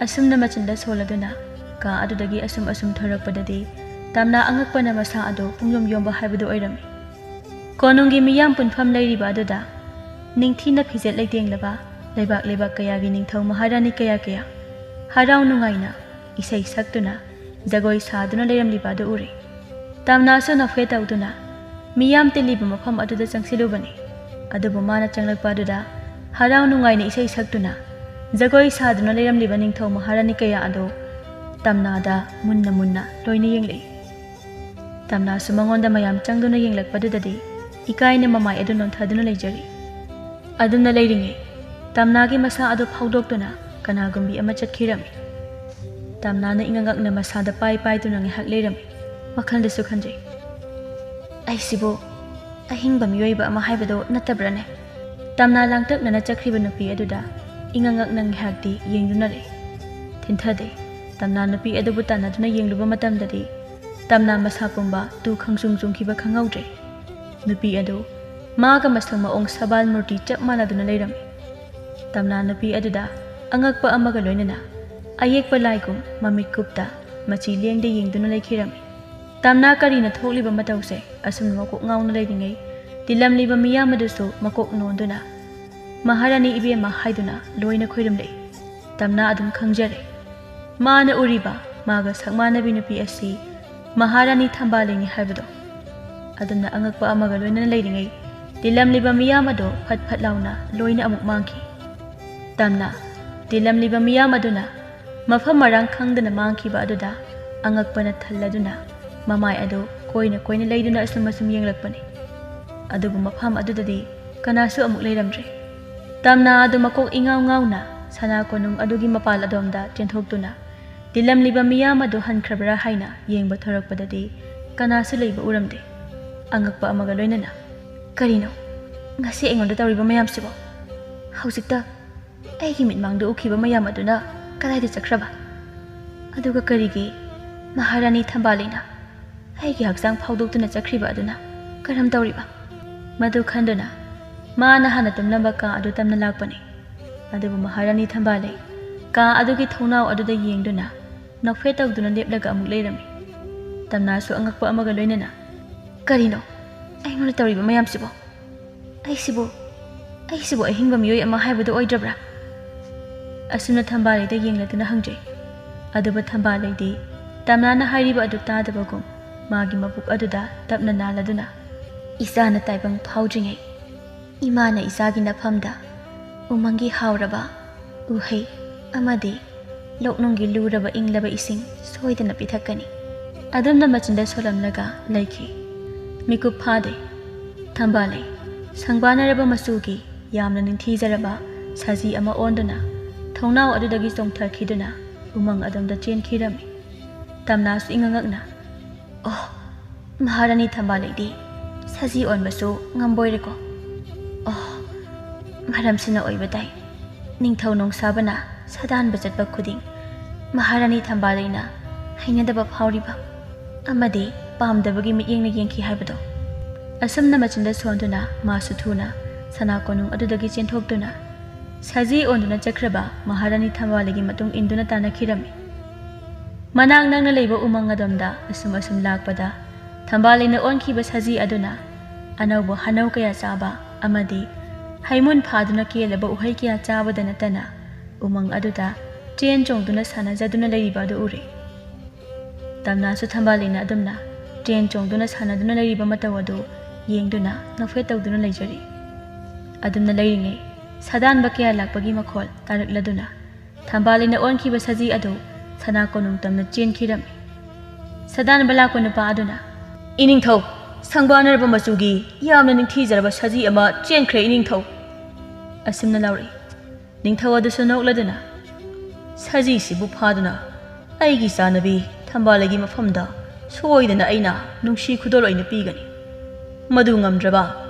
ꯑꯁꯨꯝꯅ ꯃꯆꯤꯟꯗ ꯁꯣꯜꯂꯗꯨꯅ ꯀꯥ ꯑꯗꯨꯗꯒꯤ ꯑꯁꯨꯝ ꯑꯁꯨꯝ ꯊꯣꯔꯛꯄꯗꯗꯤ ꯇꯝꯅꯥ ꯑꯉꯛꯄꯅ ꯃꯁꯥ ꯑꯗꯨ ꯄꯨꯡꯌꯣꯝ ꯌꯣꯝꯕ ꯍꯥꯏꯕꯗꯨ ꯑꯣꯏꯔꯝꯃꯤ꯫ ꯀꯣꯅꯨꯡꯒꯤ ꯃꯤꯌꯥꯝ ꯄꯨꯟꯐꯝ ꯂꯩꯔꯤꯕ ꯑꯗꯨꯗ ꯅꯤꯡꯊꯤꯅ ꯐꯤꯖꯦꯠ ꯂꯩꯇꯦꯡꯂꯕ ꯂꯩꯕꯥꯛ ꯂꯩꯕꯥꯛ ꯀꯌꯥꯒꯤ ꯅꯤꯡꯊꯧ ꯃꯍꯥꯔꯥꯅꯤ ꯀꯌꯥ ꯀꯌꯥ ꯍꯔꯥꯎ ꯅꯨꯡꯉꯥꯏꯅ ꯏꯁꯩ ꯁꯛꯇꯨꯅ ꯖꯒꯣꯏ ꯁꯥꯗꯨꯅ ꯂꯩꯔꯝꯂꯤꯕ ꯑꯗꯨ ꯎꯔꯦ꯫ ꯇꯝꯅꯥꯁꯨ ꯅꯣꯛꯐꯦ ꯇꯧꯗꯨꯅ ꯃꯤꯌꯥꯝ ꯇꯤꯜꯂꯤꯕ ꯃꯐꯝ ꯑꯗꯨꯗ ꯆꯪꯁꯤꯜꯂꯨꯕꯅꯤ꯫ ꯑꯗꯨꯕꯨ ꯃꯥꯅ ꯆꯪꯂꯛꯄ ꯑꯗꯨꯗ ꯍꯔꯥꯎ ꯅꯨꯡꯉꯥꯏꯅ ꯏꯁꯩ ꯁꯛꯇꯨꯅ ꯖꯒꯣꯏ ꯁꯥꯗꯨꯅ ꯂꯩꯔꯝꯂꯤꯕ ꯅꯤꯡꯊꯧ ꯃꯍꯥꯔꯥꯅꯤ ꯀꯌꯥ ꯑꯗꯨ ꯇꯝꯅꯥꯗ ꯃꯨꯟꯅ ꯃꯨꯟꯅ ꯂꯣꯏꯅ ꯌꯦꯡꯂꯛꯏ꯫ ꯇꯝꯅꯥꯁꯨ ꯃꯉꯣꯟꯗ ꯃꯌꯥꯝ ꯆꯪꯗꯨꯅ ꯌꯦꯡꯂꯛꯄꯗꯨꯗꯗꯤ ꯏꯀꯥꯏꯅ ꯃꯃꯥꯏ ꯑꯗꯨ ꯅꯣꯟꯊꯗꯨꯅ ꯂꯩꯖꯔꯤ꯫ ꯑꯗꯨꯝꯅ ꯂꯩꯔꯤꯉꯩ ꯇꯝꯅꯥꯒꯤ ꯃꯁꯥ ꯑꯗꯨ ꯐꯥꯎꯗꯣꯛꯇꯨꯅ ꯀꯅꯥꯒꯨꯝꯕꯤ ꯑꯃ ꯆꯠꯈꯤꯔꯝꯃꯤ꯫ ꯇꯝꯅꯥꯅ ꯏꯉꯛ ꯉꯛꯅ ꯃꯁꯥꯗ ꯄꯥꯏ ꯄꯥꯏꯗꯨꯅ ꯉꯥꯏꯍꯥꯛ ꯂꯩꯔꯝꯃꯤ꯫ ꯋꯥꯈꯜꯗꯁꯨ ꯈꯟꯖꯩ, "ꯑꯩꯁꯤꯕꯨ ꯑꯍꯤꯡꯕ ꯃꯤꯑꯣꯏꯕ ꯑꯃ ꯍꯥꯏꯕꯗꯣ ꯅꯠꯇꯕ꯭ꯔꯅꯦ?" ꯇꯝꯅꯥ ꯂꯥꯡꯇꯛꯅꯅ ꯆꯠꯈ꯭ꯔꯤꯕ ꯅꯨꯄꯤ ꯑꯗꯨꯗ ꯏꯉꯛ ꯉꯛꯅ ꯉꯥꯏꯍꯥꯛꯇꯤ ꯌꯦꯡꯗꯨꯅ ꯂꯩ꯫ ꯊꯤꯟꯊꯗꯦ꯫ ꯇꯝꯅꯥ ꯅꯨꯄꯤ ꯑꯗꯨꯕꯨ ꯇꯥꯟꯅꯗꯨꯅ ꯌꯦꯡꯂꯨꯕ ꯃꯇꯝꯗꯗꯤ ꯇꯝꯅꯥ ꯃꯁꯥ ꯄꯨꯝꯕ ꯇꯨ ꯈꯪꯆꯨꯡ ꯆꯨꯡꯈꯤꯕ ꯈꯪꯍꯧꯗ꯭ꯔꯦ꯫ ꯅꯨꯄꯤ ꯑꯗꯨ ꯃꯥꯒ ꯃꯁꯛ ꯃꯑꯣꯡ ꯁꯕꯥꯜ ꯃꯨꯔꯇꯤ ꯆꯞ ꯃꯥꯟꯅꯗꯨꯅ ꯂꯩꯔꯝꯃꯤ꯫ ꯇꯝꯅꯥ ꯅꯨꯄꯤ ꯑꯗꯨꯗ ꯑꯉꯛꯄ ꯑꯃꯒ ꯂꯣꯏꯅꯅ ꯑꯌꯦꯛꯄ ꯂꯥꯏꯒꯨꯝ ꯃꯃꯤꯠ ꯀꯨꯞꯇ ꯃꯆꯤ ꯂꯦꯡꯗ ꯌꯦꯡꯗꯨꯅ ꯂꯩꯈꯤꯔꯝꯃꯤ꯫ ꯇꯝꯅꯥ ꯀꯔꯤꯅ ꯊꯣꯛꯂꯤꯕ ꯃꯇꯧꯁꯦ ꯑꯁꯨꯝꯅ ꯃꯀꯣꯛ ꯉꯥꯎꯅ ꯂꯩꯔꯤꯉꯩ, ꯇꯤꯜꯂꯝꯂꯤꯕ ꯃꯤꯌꯥꯝ ꯑꯗꯨꯁꯨ ꯃꯀꯣꯛ ꯅꯣꯟꯗꯨꯅ "ꯃꯍꯥꯔꯥꯅꯤ ꯏꯕꯦꯝꯃ" ꯍꯥꯏꯗꯨꯅ ꯂꯣꯏꯅ ꯈꯣꯏꯔꯝꯂꯛꯏ꯫ ꯇꯝꯅꯥ ꯑꯗꯨꯝ ꯈꯪꯖꯔꯦ, ꯃꯥꯅ ꯎꯔꯤꯕ ꯃꯥꯒ ꯁꯛꯃꯥꯟꯅꯕꯤ ꯅꯨꯄꯤ ꯑꯁꯤ ꯃꯍꯥꯔꯥꯅꯤ ꯊꯝꯕꯥꯂꯩꯅꯤ ꯍꯥꯏꯕꯗꯣ꯫ ꯑꯗꯨꯝꯅ ꯑꯉꯛꯄ ꯑꯃꯒ ꯂꯣꯏꯅꯅ ꯂꯩꯔꯤꯉꯩ, ꯇꯤꯜꯂꯝꯂꯤꯕ ꯃꯤꯌꯥꯝ ꯑꯗꯣ ꯐꯠ ꯐꯠ ꯂꯥꯎꯅ ꯂꯣꯏꯅ ꯑꯃꯨꯛ ꯃꯥꯡꯈꯤ꯫ ꯇꯝꯅ ꯇꯤꯜꯂꯝꯂꯤꯕ ꯃꯤꯌꯥꯝ ꯑꯗꯨꯅ ꯃꯐꯝ ꯃꯔꯥꯡ ꯈꯪꯗꯅ ꯃꯥꯡꯈꯤꯕ ꯑꯗꯨꯗ ꯑꯉꯛꯄꯅ ꯊꯜꯂꯗꯨꯅ ꯃꯃꯥꯏ ꯑꯗꯨ ꯀꯣꯏꯅ ꯀꯣꯏꯅ ꯂꯩꯗꯨꯅ ꯑꯁꯨꯝ ꯑꯁꯨꯝ ꯌꯦꯡꯂꯛꯄꯅꯤ꯫ ꯑꯗꯨꯕꯨ ꯃꯐꯝ ꯑꯗꯨꯗꯗꯤ ꯀꯅꯥꯁꯨ ꯑꯃꯨꯛ ꯂꯩꯔꯝꯗ꯭ꯔꯦ꯫ ꯇꯝꯅ ꯑꯗꯨ ꯃꯀꯣꯛ ꯏꯉꯥꯎ ꯉꯥꯎꯅ ꯁꯅꯥ ꯀꯣꯅꯨꯡ ꯑꯗꯨꯒꯤ ꯃꯄꯥꯜ ꯑꯗꯣꯝꯗ ꯆꯦꯟꯊꯣꯛꯇꯨꯅ ꯇꯤꯜꯂꯝꯂꯤꯕ ꯃꯤꯌꯥꯝ ꯑꯗꯨ ꯍꯟꯈ꯭ꯔꯕ꯭ꯔꯥ ꯍꯥꯏꯅ ꯌꯦꯡꯕ ꯊꯣꯔꯛꯄꯗꯗꯤ ꯀꯅꯥꯁꯨ ꯂꯩꯕ ꯎꯔꯝꯗꯦ꯫ ꯑꯉꯛꯄ ꯑꯃꯒ ꯂꯣꯏꯅꯅ, "ꯀꯔꯤꯅꯣ? ꯉꯁꯤ ꯑꯩꯉꯣꯟꯗ ꯇꯧꯔꯤꯕ ꯃꯌꯥꯝꯁꯤꯕꯣ? ꯍꯧꯖꯤꯛꯇ ꯑꯩꯒꯤ ꯃꯤꯠꯃꯥꯡꯗ ꯎꯈꯤꯕ ꯃꯌꯥꯝ ꯑꯗꯨꯅ ꯀꯗꯥꯏꯗ ꯆꯠꯈ꯭ꯔꯕ? ꯑꯗꯨꯒ ꯀꯔꯤꯒꯤ ꯃꯍꯥꯔꯥꯅꯤ ꯊꯝꯕꯥꯂꯩꯅ ꯑꯩꯒꯤ ꯍꯛꯆꯥꯡ ꯐꯥꯎꯗꯣꯛꯇꯨꯅ ꯆꯠꯈ꯭ꯔꯤꯕ ꯑꯗꯨꯅ ꯀꯔꯝ ꯇꯧꯔꯤꯕ?" ꯃꯗꯨ ꯈꯟꯗꯨꯅ ꯃꯥꯅ ꯍꯥꯟꯅ ꯇꯨꯝꯂꯝꯕ ꯀꯥ ꯑꯗꯨ ꯇꯝꯅ ꯂꯥꯛꯄꯅꯤ꯫ ꯑꯗꯨꯕꯨ ꯃꯍꯥꯔꯥꯅꯤ ꯊꯝꯕꯥꯂꯩ ꯀꯥ ꯑꯗꯨꯒꯤ ꯊꯣꯡꯅꯥꯎ ꯑꯗꯨꯗ ꯌꯦꯡꯗꯨꯅ ꯅꯣꯛꯐꯦꯠ ꯇꯧꯗꯨꯅ ꯂꯦꯞꯂꯒ ꯑꯃꯨꯛ ꯂꯩꯔꯝꯃꯤ꯫ ꯇꯝꯅꯥꯁꯨ ꯑꯉꯛꯄ ꯑꯃꯒ ꯂꯣꯏꯅꯅ, "ꯀꯔꯤꯅꯣ ꯑꯩꯉꯣꯟꯗ ꯇꯧꯔꯤꯕ ꯃꯌꯥꯝꯁꯤꯕꯣ? ꯑꯩꯁꯤꯕꯨ, ꯑꯩꯁꯤꯕꯨ ꯑꯍꯤꯡꯕ ꯃꯤꯑꯣꯏ ꯑꯃ ꯍꯥꯏꯕꯗꯨ ꯑꯣꯏꯗ꯭ꯔꯕ꯭ꯔꯥ?" ꯑꯁꯨꯝꯅ ꯊꯝꯕꯥꯂꯩꯗ ꯌꯦꯡꯂꯗꯨꯅ ꯍꯪꯖꯩ꯫ ꯑꯗꯨꯕꯨ ꯊꯝꯕꯥꯂꯩꯗꯤ ꯇꯝꯅꯥꯅ ꯍꯥꯏꯔꯤꯕ ꯑꯗꯨ ꯇꯥꯗꯕꯒꯨꯝ ꯃꯥꯒꯤ ꯃꯕꯨꯛ ꯑꯗꯨꯗ ꯇꯞꯅ ꯅꯥꯜꯂꯗꯨꯅ, "ꯏꯆꯥꯅ ꯇꯥꯏꯕꯪ ꯐꯥꯎꯗ꯭ꯔꯤꯉꯩ ꯏꯃꯥꯅ ꯏꯆꯥꯒꯤ ꯅꯐꯝꯗ ꯎꯃꯪꯒꯤ ꯍꯥꯎꯔꯕ ꯎꯍꯩ ꯑꯃꯗꯤ ꯂꯣꯛꯅꯨꯡꯒꯤ ꯂꯨꯔꯕ ꯏꯪꯂꯕ ꯏꯁꯤꯡ ꯁꯣꯏꯗꯅ ꯄꯤꯊꯛꯀꯅꯤ"꯫ ꯑꯗꯨꯝꯅ ꯃꯆꯤꯟꯗ ꯁꯣꯜꯂꯝꯂꯒ ꯂꯩꯈꯤ꯫ ꯃꯤꯀꯨꯞ ꯐꯥꯗꯦ꯫ ꯊꯝꯕꯥꯂꯩ ꯁꯪꯕꯥꯅꯔꯕ ꯃꯆꯨꯒꯤ ꯌꯥꯝꯅ ꯅꯤꯡꯊꯤꯖꯔꯕ ꯁꯖꯤ ꯑꯃ ꯑꯣꯟꯗꯨꯅ ꯊꯣꯡꯅꯥꯎ ꯑꯗꯨꯗꯒꯤ ꯆꯣꯡꯊꯈꯤꯗꯨꯅ ꯎꯃꯪ ꯑꯗꯣꯝꯗ ꯆꯦꯟꯈꯤꯔꯝꯃꯤ꯫ ꯇꯝꯅꯥꯁꯨ ꯏꯉꯛꯉꯛꯅ, "ꯑꯣ, ꯃꯍꯥꯔꯥꯅꯤ ꯊꯝꯕꯥꯂꯩꯗꯤ ꯁꯖꯤ ꯑꯣꯟꯕꯁꯨ ꯉꯝꯕꯣꯏꯔꯦꯀꯣ꯫ ꯑꯣ, ꯃꯔꯝꯁꯤꯅ ꯑꯣꯏꯕ ꯇꯥꯏ꯫ ꯅꯤꯡꯊꯧ ꯅꯣꯡꯁꯥꯕꯅ ꯁꯥꯗꯥꯟꯕ ꯆꯠꯄ ꯈꯨꯗꯤꯡ ꯃꯍꯥꯔꯥꯅꯤ ꯊꯝꯕꯥꯂꯩꯅ ꯍꯩꯅꯗꯕ ꯐꯥꯎꯔꯤꯕ ꯑꯃꯗꯤ ꯄꯥꯝꯗꯕꯒꯤ ꯃꯤꯠꯌꯦꯡꯅ ꯌꯦꯡꯈꯤ ꯍꯥꯏꯕꯗꯣ"꯫ ꯑꯁꯨꯝꯅ ꯃꯆꯤꯟꯗ ꯁꯣꯟꯗꯨꯅ ꯃꯥꯁꯨ ꯊꯨꯅ ꯁꯅꯥ ꯀꯣꯅꯨꯡ ꯑꯗꯨꯗꯒꯤ ꯆꯦꯟꯊꯣꯛꯇꯨꯅ ꯁꯖꯤ ꯑꯣꯟꯗꯨꯅ ꯆꯠꯈ꯭ꯔꯕ ꯃꯍꯥꯔꯥꯅꯤ ꯊꯝꯕꯥꯂꯩꯒꯤ ꯃꯇꯨꯡ ꯏꯟꯗꯨꯅ ꯇꯥꯟꯅꯈꯤꯔꯝꯃꯤ꯫ ꯃꯅꯥꯛ ꯅꯛꯅ ꯂꯩꯕ ꯎꯃꯪ ꯑꯗꯣꯝꯗ ꯑꯁꯨꯝ ꯑꯁꯨꯝ ꯂꯥꯛꯄꯗ, ꯊꯝꯕꯥꯜ ꯂꯩꯅ ꯑꯣꯟꯈꯤꯕ ꯁꯖꯤ ꯑꯗꯨꯅ ꯑꯅꯧꯕ ꯍꯅꯧ ꯀꯌꯥ ꯆꯥꯕ ꯑꯃꯗꯤ ꯍꯩꯃꯨꯟ ꯐꯥꯗꯨꯅ ꯀꯦꯜꯂꯕ ꯎꯍꯩ ꯀꯌꯥ ꯆꯥꯕꯗ ꯅꯠꯇꯅ, ꯎꯃꯪ ꯑꯗꯨꯗ ꯇ꯭ꯔꯦꯟ ꯆꯣꯡꯗꯨꯅ ꯁꯥꯟꯅꯖꯗꯨꯅ ꯂꯩꯔꯤꯕ ꯑꯗꯨ ꯎꯔꯦ꯫ ꯇꯝꯅꯥꯁꯨ ꯊꯝꯕꯥꯜ ꯂꯩꯅ ꯑꯗꯨꯝꯅ ꯇ꯭ꯔꯦꯟ ꯆꯣꯡꯗꯨꯅ ꯁꯥꯟꯅꯗꯨꯅ ꯂꯩꯔꯤꯕ ꯃꯇꯧ ꯑꯗꯨ ꯌꯦꯡꯗꯨꯅ ꯅꯣꯛꯐꯦꯠ ꯇꯧꯗꯨꯅ ꯂꯩꯖꯔꯤ꯫ ꯑꯗꯨꯝꯅ ꯂꯩꯔꯤꯉꯩ, ꯁꯥꯗꯥꯟꯕ ꯀꯌꯥ ꯂꯥꯛꯄꯒꯤ ꯃꯈꯣꯜ ꯇꯥꯔꯛꯂꯗꯨꯅ, ꯊꯝꯕꯥꯜ ꯂꯩꯅ ꯑꯣꯟꯈꯤꯕ ꯁꯖꯤ ꯑꯗꯨ ꯁꯅꯥ ꯀꯣꯅꯨꯡ ꯇꯝꯅ ꯆꯦꯟꯈꯤꯔꯝꯃꯤ꯫ ꯁꯥꯗꯥꯟꯕ ꯂꯥꯛꯄ ꯅꯨꯄꯥ ꯑꯗꯨꯅ, "ꯏꯅꯤꯡꯊꯧ, ꯁꯪꯕꯥꯟꯅꯔꯕ ꯃꯆꯨꯒꯤ ꯌꯥꯝꯅ ꯅꯤꯡꯊꯤꯖꯔꯕ ꯁꯖꯤ ꯑꯃ ꯆꯦꯟꯈ꯭ꯔꯦ, ꯏꯅꯤꯡꯊꯧ!" ꯑꯁꯨꯝꯅ ꯂꯥꯎꯔꯛꯏ꯫ ꯅꯤꯡꯊꯧ ꯑꯗꯨꯁꯨ ꯅꯣꯛꯂꯗꯨꯅ, "ꯁꯖꯤꯁꯤꯕꯨ ꯐꯥꯗꯨꯅ ꯑꯩꯒꯤ ꯆꯥꯟꯅꯕꯤ ꯊꯝꯕꯥꯜ ꯂꯩꯒꯤ ꯃꯐꯝꯗ ꯁꯣꯏꯗꯅ ꯑꯩꯅ ꯅꯨꯡꯁꯤ ꯈꯨꯗꯣꯜ ꯑꯣꯏꯅ ꯄꯤꯒꯅꯤ꯫ ꯃꯗꯨ ꯉꯝꯗ꯭ꯔꯕ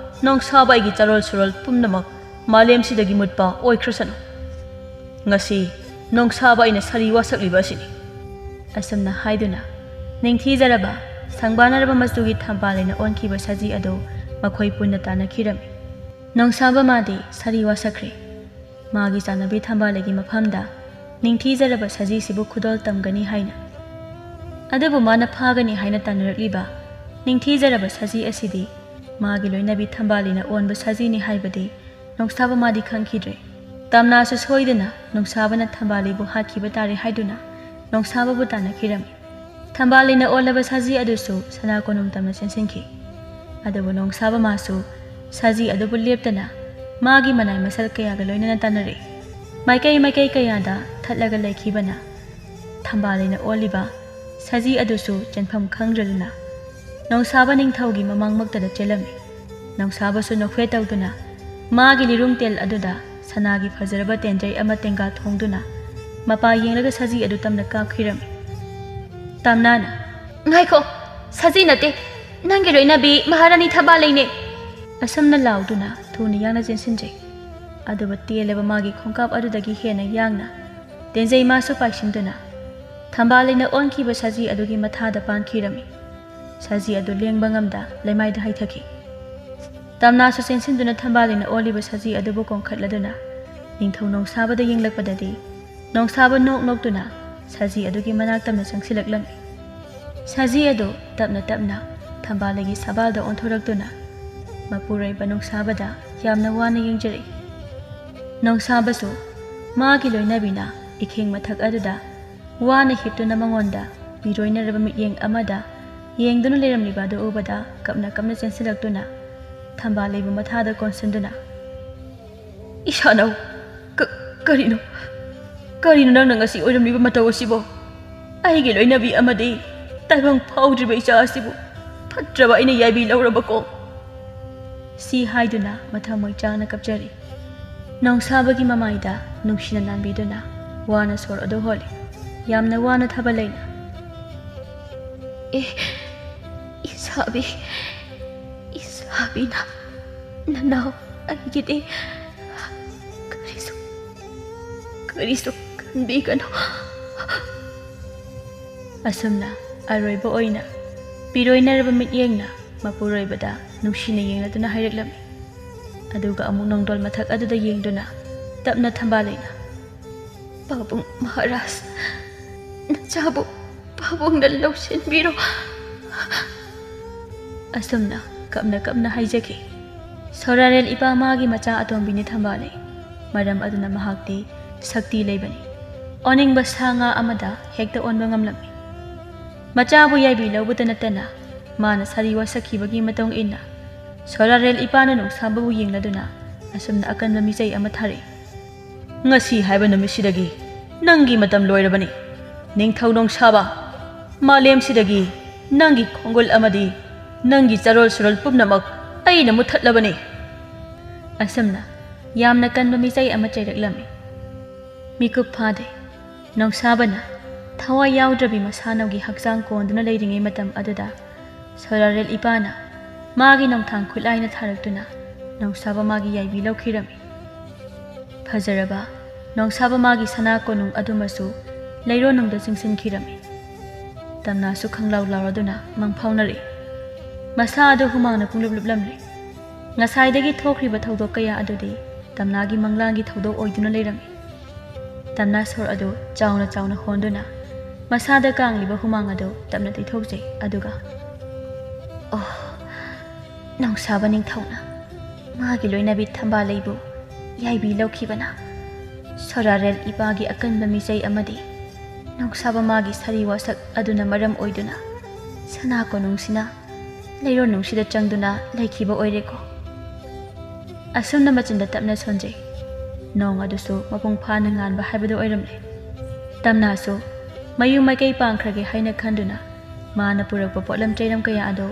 ꯅꯣꯡꯁꯥꯕ ꯑꯩꯒꯤ ꯆꯥꯔꯣꯜ ꯁꯨꯔꯣꯜ ꯄꯨꯝꯅꯃꯛ ꯃꯥꯂꯦꯝꯁꯤꯗꯒꯤ ꯃꯨꯠꯄ ꯑꯣꯏꯈ꯭ꯔꯁꯅꯨ꯫ ꯉꯁꯤ ꯅꯣꯡꯁꯥꯕ ꯑꯩꯅ ꯁꯥꯔꯤ ꯋꯥꯁꯛꯂꯤꯕ ꯑꯁꯤꯅꯤ꯫" ꯑꯁꯨꯝꯅ ꯍꯥꯏꯗꯨꯅ, ꯅꯤꯡꯊꯤꯖꯔꯕ ꯁꯪꯕꯥꯟꯅꯔꯕ ꯃꯆꯨꯒꯤ ꯊꯝꯕꯥꯜ ꯂꯩꯅ ꯑꯣꯟꯈꯤꯕ ꯁꯖꯤ ꯑꯗꯨ ꯃꯈꯣꯏ ꯄꯨꯟꯅ ꯇꯥꯟꯅꯈꯤꯔꯝꯃꯤ꯫ ꯅꯣꯡꯁꯥꯕ ꯃꯥꯗꯤ ꯁꯥꯔꯤ ꯋꯥꯁꯛꯈ꯭ꯔꯦ꯫ ꯃꯥꯒꯤ ꯆꯥꯟꯅꯕꯤ ꯊꯝꯕꯥꯜ ꯂꯩꯒꯤ ꯃꯐꯝꯗ ꯅꯤꯡꯊꯤꯖꯔꯕ ꯁꯖꯤꯁꯤꯕꯨ ꯈꯨꯗꯣꯜ ꯇꯝꯒꯅꯤ ꯍꯥꯏꯅ꯫ ꯑꯗꯨꯕꯨ ꯃꯥꯅ ꯐꯥꯒꯅꯤ ꯍꯥꯏꯅ ꯇꯥꯟꯅꯔꯛꯂꯤꯕ ꯅꯤꯡꯊꯤꯖꯔꯕ ꯁꯖꯤ ꯑꯁꯤꯗꯤ ꯃꯥꯒꯤ ꯂꯣꯏꯅꯕꯤ ꯊꯝꯕꯥꯜ ꯂꯩꯅ ꯑꯣꯟꯕ ꯁꯖꯤꯅꯤ ꯍꯥꯏꯕꯗꯤ ꯅꯣꯡꯁꯥꯕ ꯃꯥꯗꯤ ꯈꯪꯈꯤꯗ꯭ꯔꯦ꯫ ꯇꯝꯅꯥꯁꯨ ꯁꯣꯏꯗꯅ ꯅꯣꯡꯁꯥꯕꯅ ꯊꯝꯕꯥꯜ ꯂꯩꯕꯨ ꯍꯥꯠꯈꯤꯕ ꯇꯥꯔꯦ ꯍꯥꯏꯗꯨꯅ ꯅꯣꯡꯁꯥꯕꯕꯨ ꯇꯥꯟꯅꯈꯤꯔꯝꯃꯤ꯫ ꯊꯝꯕꯥꯜ ꯂꯩꯅ ꯑꯣꯜꯂꯕ ꯁꯖꯤ ꯑꯗꯨꯁꯨ ꯁꯅꯥ ꯀꯣꯅꯨꯡ ꯇꯝꯅ ꯆꯦꯟꯁꯤꯟꯈꯤ꯫ ꯑꯗꯨꯕꯨ ꯅꯣꯡꯁꯥꯕ ꯃꯥꯁꯨ ꯁꯖꯤ ꯑꯗꯨꯕꯨ ꯂꯦꯞꯇꯅ ꯃꯥꯒꯤ ꯃꯅꯥꯏ ꯃꯁꯜ ꯀꯌꯥꯒ ꯂꯣꯏꯅꯅ ꯇꯥꯟꯅꯔꯛꯏ꯫ ꯃꯥꯏꯀꯩ ꯃꯥꯏꯀꯩ ꯀꯌꯥꯗ ꯊꯠꯂꯒ ꯂꯩꯈꯤꯕꯅ ꯊꯝꯕꯥꯜ ꯂꯩꯅ ꯑꯣꯜꯂꯤꯕ ꯁꯖꯤ ꯑꯗꯨꯁꯨ ꯆꯦꯟꯐꯝ ꯈꯪꯗ꯭ꯔꯗꯨꯅ ꯅꯣꯡꯁꯥꯕ ꯅꯤꯡꯊꯧꯒꯤ ꯃꯃꯥꯡꯃꯛꯇꯗ ꯆꯦꯜꯂꯝꯃꯤ꯫ ꯅꯣꯡꯁꯥꯕꯁꯨ ꯅꯣꯛꯐꯦꯠ ꯇꯧꯗꯨꯅ ꯃꯥꯒꯤ ꯂꯤꯔꯨꯡ ꯇꯦꯜ ꯑꯗꯨꯗ ꯁꯅꯥꯒꯤ ꯐꯖꯔꯕ ꯇꯦꯟꯖꯩ ꯑꯃ ꯇꯦꯡꯒꯥ ꯊꯣꯡꯗꯨꯅ ꯃꯄꯥ ꯌꯦꯡꯂꯒ ꯁꯖꯤ ꯑꯗꯨ ꯇꯝꯅ ꯀꯥꯞꯈꯤꯔꯝꯃꯤ꯫ ꯇꯝꯅꯥꯅ, "ꯉꯥꯏꯈꯣ, ꯁꯖꯤ ꯅꯠꯇꯦ, ꯅꯪꯒꯤ ꯂꯣꯏꯅꯕꯤ ꯃꯍꯥꯔꯥꯅꯤ ꯊꯝꯕꯥꯜ ꯂꯩꯅꯦ!" ꯑꯁꯨꯝꯅ ꯂꯥꯎꯗꯨꯅ ꯊꯨꯅ ꯌꯥꯡꯅ ꯆꯦꯟꯁꯤꯟꯖꯩ꯫ ꯑꯗꯨꯕꯨ ꯇꯦꯜꯂꯕ ꯃꯥꯒꯤ ꯈꯣꯡꯀꯥꯞ ꯑꯗꯨꯗꯒꯤ ꯍꯦꯟꯅ ꯌꯥꯡꯅ ꯇꯦꯟꯖꯩ ꯃꯥꯁꯨ ꯄꯥꯏꯁꯤꯟꯗꯨꯅ ꯊꯝꯕꯥꯜ ꯂꯩꯅ ꯑꯣꯟꯈꯤꯕ ꯁꯖꯤ ꯑꯗꯨꯒꯤ ꯃꯊꯥꯗ ꯄꯥꯟꯈꯤꯔꯝꯃꯤ꯫ ꯁꯖꯤ ꯑꯗꯨ ꯂꯦꯡꯕ ꯉꯝꯗ ꯂꯩꯃꯥꯏꯗ ꯍꯩꯊꯈꯤ꯫ ꯇꯝꯅꯥꯁꯨ ꯆꯦꯟꯁꯤꯟꯗꯨꯅ ꯊꯝꯕꯥꯜ ꯂꯩꯅ ꯑꯣꯜꯂꯤꯕ ꯁꯖꯤ ꯑꯗꯨꯕꯨ ꯀꯣꯟꯈꯠꯂꯗꯨꯅ ꯅꯤꯡꯊꯧ ꯅꯣꯡꯁꯥꯕꯗ ꯌꯦꯡꯂꯛꯄꯗꯗꯤ ꯅꯣꯡꯁꯥꯕ ꯅꯣꯛ ꯅꯣꯛꯇꯨꯅ ꯁꯖꯤ ꯑꯗꯨꯒꯤ ꯃꯅꯥꯛ ꯇꯝꯅ ꯆꯪꯁꯤꯜꯂꯛꯂꯝꯃꯤ꯫ ꯁꯖꯤ ꯑꯗꯨ ꯇꯞꯅ ꯇꯞꯅ ꯊꯝꯕꯥꯜꯂꯩꯒꯤ ꯁꯕꯥꯜꯗ ꯑꯣꯟꯊꯣꯔꯛꯇꯨꯅ ꯃꯄꯨꯔꯣꯏꯕ ꯅꯣꯡꯁꯥꯕꯗ ꯌꯥꯝꯅ ꯋꯥꯅ ꯌꯦꯡꯖꯔꯛꯏ꯫ ꯅꯣꯡꯁꯥꯕꯁꯨ ꯃꯥꯒꯤ ꯂꯣꯏꯅꯕꯤꯅ ꯏꯈꯦꯡ ꯃꯊꯛ ꯑꯗꯨꯗ ꯋꯥꯅ ꯍꯤꯞꯇꯨꯅ ꯃꯉꯣꯟꯗ ꯄꯤꯔꯣꯏꯅꯔꯕ ꯃꯤꯠꯌꯦꯡ ꯑꯃꯗ ꯌꯦꯡꯗꯨꯅ ꯂꯩꯔꯝꯂꯤꯕ ꯑꯗꯨ ꯎꯕꯗ ꯀꯞꯅ ꯀꯞꯅ ꯆꯦꯟꯁꯤꯜꯂꯛꯇꯨꯅ ꯊꯝꯕꯥꯜꯂꯩꯕꯨ ꯃꯊꯥꯗ ꯀꯣꯟꯁꯤꯟꯗꯨꯅ, "ꯏꯁꯥꯅꯧ, ꯀ-, ꯀꯔꯤꯅꯣ? ꯀꯔꯤꯅꯣ ꯅꯪꯅ ꯉꯁꯤ ꯑꯣꯏꯔꯝꯂꯤꯕ ꯃꯇꯧ ꯑꯁꯤꯕꯣ? ꯑꯩꯒꯤ ꯂꯣꯏꯅꯕꯤ ꯑꯃꯗꯤ ꯇꯥꯏꯕꯪ ꯐꯥꯎꯗ꯭ꯔꯤꯕ ꯏꯆꯥ ꯑꯁꯤꯕꯨ ꯐꯠꯇ꯭ꯔꯕ ꯑꯩꯅ ꯌꯥꯏꯕꯤ ꯂꯧꯔꯕꯀꯣ?" ꯁꯤ ꯍꯥꯏꯗꯨꯅ ꯃꯊꯃꯣꯏ ꯆꯥꯡꯅ ꯀꯞꯆꯔꯤ꯫ ꯅꯣꯡꯁꯥꯕꯒꯤ ꯃꯃꯥꯏꯗ ꯅꯨꯡꯁꯤꯅ ꯅꯥꯟꯕꯤꯗꯨꯅ ꯋꯥꯅ ꯁꯣꯔ ꯑꯗꯨ ꯍꯣꯜꯂꯤ꯫ ꯌꯥꯝꯅ ꯋꯥꯅ ꯊꯕ ꯂꯩꯅ, "ꯑꯦ, ꯏꯁꯥꯕꯤ, ꯏꯁꯥꯕꯤꯅ ꯅꯅꯥꯎ ꯑꯩꯒꯤꯗꯤ ꯀꯔꯤꯁꯨ, ꯀꯔꯤꯁꯨ ꯈꯟꯕꯤꯒꯅꯨ꯫" ꯑꯁꯨꯝꯅ ꯑꯔꯣꯏꯕ ꯑꯣꯏꯅ ꯄꯤꯔꯣꯏꯅꯔꯕ ꯃꯤꯠꯌꯦꯡꯅ ꯃꯄꯨꯔꯣꯏꯕꯗ ꯅꯨꯡꯁꯤꯅ ꯌꯦꯡꯂꯗꯨꯅ ꯍꯥꯏꯔꯛꯂꯝꯃꯤ꯫ ꯑꯗꯨꯒ ꯑꯃꯨꯛ ꯅꯣꯡꯗꯣꯜ ꯃꯊꯛ ꯑꯗꯨꯗ ꯌꯦꯡꯗꯨꯅ ꯇꯞꯅ ꯊꯝꯕꯥꯜ ꯂꯩꯅ, "ꯄꯥꯕꯨꯡ ꯃꯍꯥꯔꯥꯖ, ꯅꯆꯥꯕꯨ ꯄꯥꯕꯨꯡꯅ ꯂꯧꯁꯤꯟꯕꯤꯔꯣ꯫" ꯑꯁꯨꯝꯅ ꯀꯞꯅ ꯀꯞꯅ ꯍꯥꯏꯖꯈꯤ꯫ ꯁꯣꯔꯥꯔꯦꯜ ꯏꯄꯥ ꯃꯥꯒꯤ ꯃꯆꯥ ꯑꯇꯣꯝꯕꯤꯅꯤ ꯊꯝꯕꯥꯜꯅꯤ꯫ ꯃꯔꯝ ꯑꯗꯨꯅ ꯃꯍꯥꯛꯇꯤ ꯁꯛꯇꯤ ꯂꯩꯕꯅꯤ꯫ ꯑꯣꯅꯤꯡꯕ ꯁꯥ ꯉꯥ ꯑꯃꯗ ꯍꯦꯛꯇ ꯑꯣꯟꯕ ꯉꯝꯂꯝꯃꯤ꯫ ꯃꯆꯥꯕꯨ ꯌꯥꯏꯕꯤ ꯂꯧꯕꯇ ꯅꯠꯇꯅ ꯃꯥꯅ ꯁꯥꯔꯤ ꯋꯥꯁꯛꯈꯤꯕꯒꯤ ꯃꯇꯨꯡ ꯏꯟꯅ ꯁꯣꯔꯥꯔꯦꯜ ꯏꯄꯥꯅ ꯅꯣꯡꯁꯥꯕꯕꯨ ꯌꯦꯡꯂꯗꯨꯅ ꯑꯁꯨꯝꯅ ꯑꯀꯟꯕ ꯃꯤꯆꯩ ꯑꯃ ꯊꯥꯔꯛꯏ꯫ "ꯉꯁꯤ ꯍꯥꯏꯕ ꯅꯨꯃꯤꯠꯁꯤꯗꯒꯤ ꯅꯪꯒꯤ ꯃꯇꯝ ꯂꯣꯏꯔꯕꯅꯤ꯫ ꯅꯤꯡꯊꯧ ꯅꯣꯡꯁꯥꯕ, ꯃꯥꯂꯦꯝꯁꯤꯗꯒꯤ ꯅꯪꯒꯤ ꯈꯣꯡꯒꯨꯜ ꯑꯃꯗꯤ ꯅꯪꯒꯤ ꯆꯔꯣꯜ ꯁꯨꯔꯣꯜ ꯄꯨꯝꯅꯃꯛ ꯑꯩꯅ ꯃꯨꯠꯊꯠꯂꯕꯅꯤ꯫" ꯑꯁꯨꯝꯅ ꯌꯥꯝꯅ ꯀꯟꯕ ꯃꯤꯆꯩ ꯑꯃ ꯆꯩꯔꯛꯂꯝꯃꯤ꯫ ꯃꯤꯀꯨꯞ ꯐꯥꯗꯦ꯫ ꯅꯣꯡꯁꯥꯕꯅ ꯊꯋꯥꯏ ꯌꯥꯎꯗ꯭ꯔꯕꯤ ꯃꯁꯥꯅꯧꯒꯤ ꯍꯛꯆꯥꯡ ꯀꯣꯟꯗꯨꯅ ꯂꯩꯔꯤꯉꯩ ꯃꯇꯝ ꯑꯗꯨꯗ ꯁꯣꯔꯥꯔꯦꯜ ꯏꯄꯥꯅ ꯃꯥꯒꯤ ꯅꯣꯡꯊꯥꯡ ꯈꯨꯠꯂꯥꯏꯅ ꯊꯥꯔꯛꯇꯨꯅ ꯅꯣꯡꯁꯥꯕ ꯃꯥꯒꯤ ꯌꯥꯏꯕꯤ ꯂꯧꯈꯤꯔꯝꯃꯤ꯫ ꯐꯖꯔꯕ ꯅꯣꯡꯁꯥꯕ ꯃꯥꯒꯤ ꯁꯅꯥ ꯀꯣꯅꯨꯡ ꯑꯗꯨꯃꯁꯨ ꯂꯩꯔꯣꯟꯅꯨꯡꯗ ꯆꯤꯡꯁꯤꯟꯈꯤꯔꯝꯃꯤ꯫ ꯇꯝꯅꯥꯁꯨ ꯈꯪꯂꯥꯎ ꯂꯥꯎꯔꯗꯨꯅ ꯃꯪ ꯐꯥꯎꯅꯔꯛꯏ꯫ ꯃꯁꯥ ꯑꯗꯨ ꯍꯨꯃꯥꯡꯅ ꯄꯨꯡꯂꯨꯞ ꯂꯨꯞꯂꯝꯂꯦ꯫ ꯉꯁꯥꯏꯗꯒꯤ ꯊꯣꯛꯈ꯭ꯔꯤꯕ ꯊꯧꯗꯣꯛ ꯀꯌꯥ ꯑꯗꯨꯗꯤ ꯇꯝꯅꯥꯒꯤ ꯃꯪꯂꯥꯟꯒꯤ ꯊꯧꯗꯣꯛ ꯑꯣꯏꯗꯨꯅ ꯂꯩꯔꯝꯃꯤ꯫ ꯇꯝꯅꯥ ꯁꯣꯔ ꯑꯗꯨ ꯆꯥꯎꯅ ꯆꯥꯎꯅ ꯍꯣꯟꯗꯨꯅ ꯃꯁꯥꯗ ꯀꯥꯡꯂꯤꯕ ꯍꯨꯃꯥꯡ ꯑꯗꯨ ꯇꯞꯅ ꯇꯩꯊꯣꯛꯆꯩ꯫ ꯑꯗꯨꯒ, "ꯑꯣ, ꯅꯣꯡꯁꯥꯕ ꯅꯤꯡꯊꯧꯅ ꯃꯥꯒꯤ ꯂꯣꯏꯅꯕꯤ ꯊꯝꯕꯥꯂꯩꯕꯨ ꯌꯥꯏꯕꯤ ꯂꯧꯈꯤꯕꯅ ꯁꯣꯔꯥꯔꯦꯜ ꯏꯄꯥꯒꯤ ꯑꯀꯟꯕ ꯃꯤꯆꯩ ꯑꯃꯗꯤ ꯅꯣꯡꯁꯥꯕ ꯃꯥꯒꯤ ꯁꯥꯔꯤ ꯋꯥꯁꯛ ꯑꯗꯨꯅ ꯃꯔꯝ ꯑꯣꯏꯗꯨꯅ ꯁꯅꯥ ꯀꯣꯅꯨꯡꯁꯤꯅ ꯂꯩꯔꯣꯟꯅꯨꯡꯁꯤꯗ ꯆꯪꯗꯨꯅ ꯂꯩꯈꯤꯕ ꯑꯣꯏꯔꯦꯀꯣ?" ꯑꯁꯨꯝꯅ ꯃꯆꯤꯟꯗ ꯇꯞꯅ ꯁꯣꯟꯖꯩ꯫ ꯅꯣꯡ ꯑꯗꯨꯁꯨ ꯃꯄꯨꯡ ꯐꯥꯅ ꯉꯥꯟꯕ ꯍꯥꯏꯕꯗꯨ ꯑꯣꯏꯔꯝꯂꯦ꯫ ꯇꯝꯅꯥꯁꯨ ꯃꯌꯨꯝ ꯃꯥꯏꯀꯩ ꯄꯥꯡꯈ꯭ꯔꯒꯦ ꯍꯥꯏꯅ ꯈꯟꯗꯨꯅ ꯃꯥꯅ ꯄꯨꯔꯛꯄ ꯄꯣꯠꯂꯝ ꯆꯩꯔꯝ ꯀꯌꯥ ꯑꯗꯨ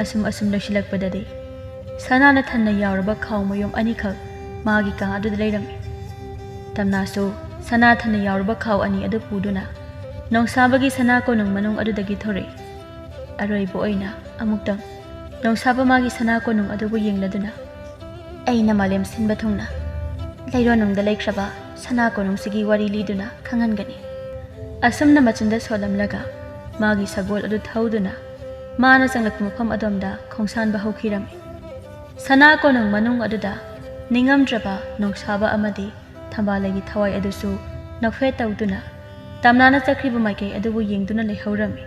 ꯑꯁꯨꯝ ꯑꯁꯨꯝ ꯂꯣꯏꯁꯤꯜꯂꯛꯄꯗꯗꯤ ꯁꯅꯥꯅ ꯊꯟꯅ ꯌꯥꯎꯔꯕ ꯈꯥꯎ ꯃꯌꯨꯝ ꯑꯅꯤꯈꯛ ꯃꯥꯒꯤ ꯀꯥ ꯑꯗꯨꯗ ꯂꯩꯔꯝꯃꯤ꯫ ꯇꯝꯅꯥꯁꯨ ꯁꯅꯥ ꯊꯟꯅ ꯌꯥꯎꯔꯕ ꯈꯥꯎ ꯑꯅꯤ ꯑꯗꯨ ꯄꯨꯗꯨꯅ ꯅꯣꯡꯁꯥꯕꯒꯤ ꯁꯅꯥ ꯀꯣꯅꯨꯡ ꯃꯅꯨꯡ ꯑꯗꯨꯗꯒꯤ ꯊꯣꯔꯛꯏ꯫ ꯑꯔꯣꯏꯕ ꯑꯣꯏꯅ ꯑꯃꯨꯛꯇꯪ ꯅꯣꯡꯁꯥꯕ ꯃꯥꯒꯤ ꯁꯅꯥ ꯀꯣꯅꯨꯡ ꯑꯗꯨꯕꯨ ꯌꯦꯡꯂꯗꯨꯅ, "ꯑꯩꯅ ꯃꯥꯂꯦꯝ ꯁꯤꯟꯕ ꯊꯨꯡꯅ ꯂꯩꯔꯣꯟꯅꯨꯡꯗ ꯂꯩꯈ꯭ꯔꯕ ꯁꯅꯥ ꯀꯣꯅꯨꯡꯁꯤꯒꯤ ꯋꯥꯔꯤ ꯂꯤꯗꯨꯅ ꯈꯪꯍꯟꯒꯅꯤ"꯫ ꯑꯁꯨꯝꯅ ꯃꯆꯤꯟꯗ ꯁꯣꯜꯂꯝꯂꯒ ꯃꯥꯒꯤ ꯁꯒꯣꯜ ꯑꯗꯨ ꯊꯧꯗꯨꯅ ꯃꯥꯅ ꯆꯪꯂꯛꯄ ꯃꯐꯝ ꯑꯗꯣꯝꯗ ꯈꯣꯡꯁꯥꯟꯕ ꯍꯧꯈꯤꯔꯝꯃꯤ꯫ ꯁꯅꯥ ꯀꯣꯅꯨꯡ ꯃꯅꯨꯡ ꯑꯗꯨꯗ ꯅꯤꯡꯉꯝꯗ꯭ꯔꯕ ꯅꯣꯡꯁꯥꯕ ꯑꯃꯗꯤ ꯊꯝꯕꯥꯂꯩꯒꯤ ꯊꯋꯥꯏ ꯑꯗꯨꯁꯨ ꯅꯣꯛꯐꯦꯠ ꯇꯧꯗꯨꯅ ꯇꯝꯅꯥꯅ ꯆꯠꯈ꯭ꯔꯤꯕ ꯃꯥꯏꯀꯩ ꯑꯗꯨꯕꯨ ꯌꯦꯡꯗꯨꯅ ꯂꯩꯍꯧꯔꯝꯃꯤ꯫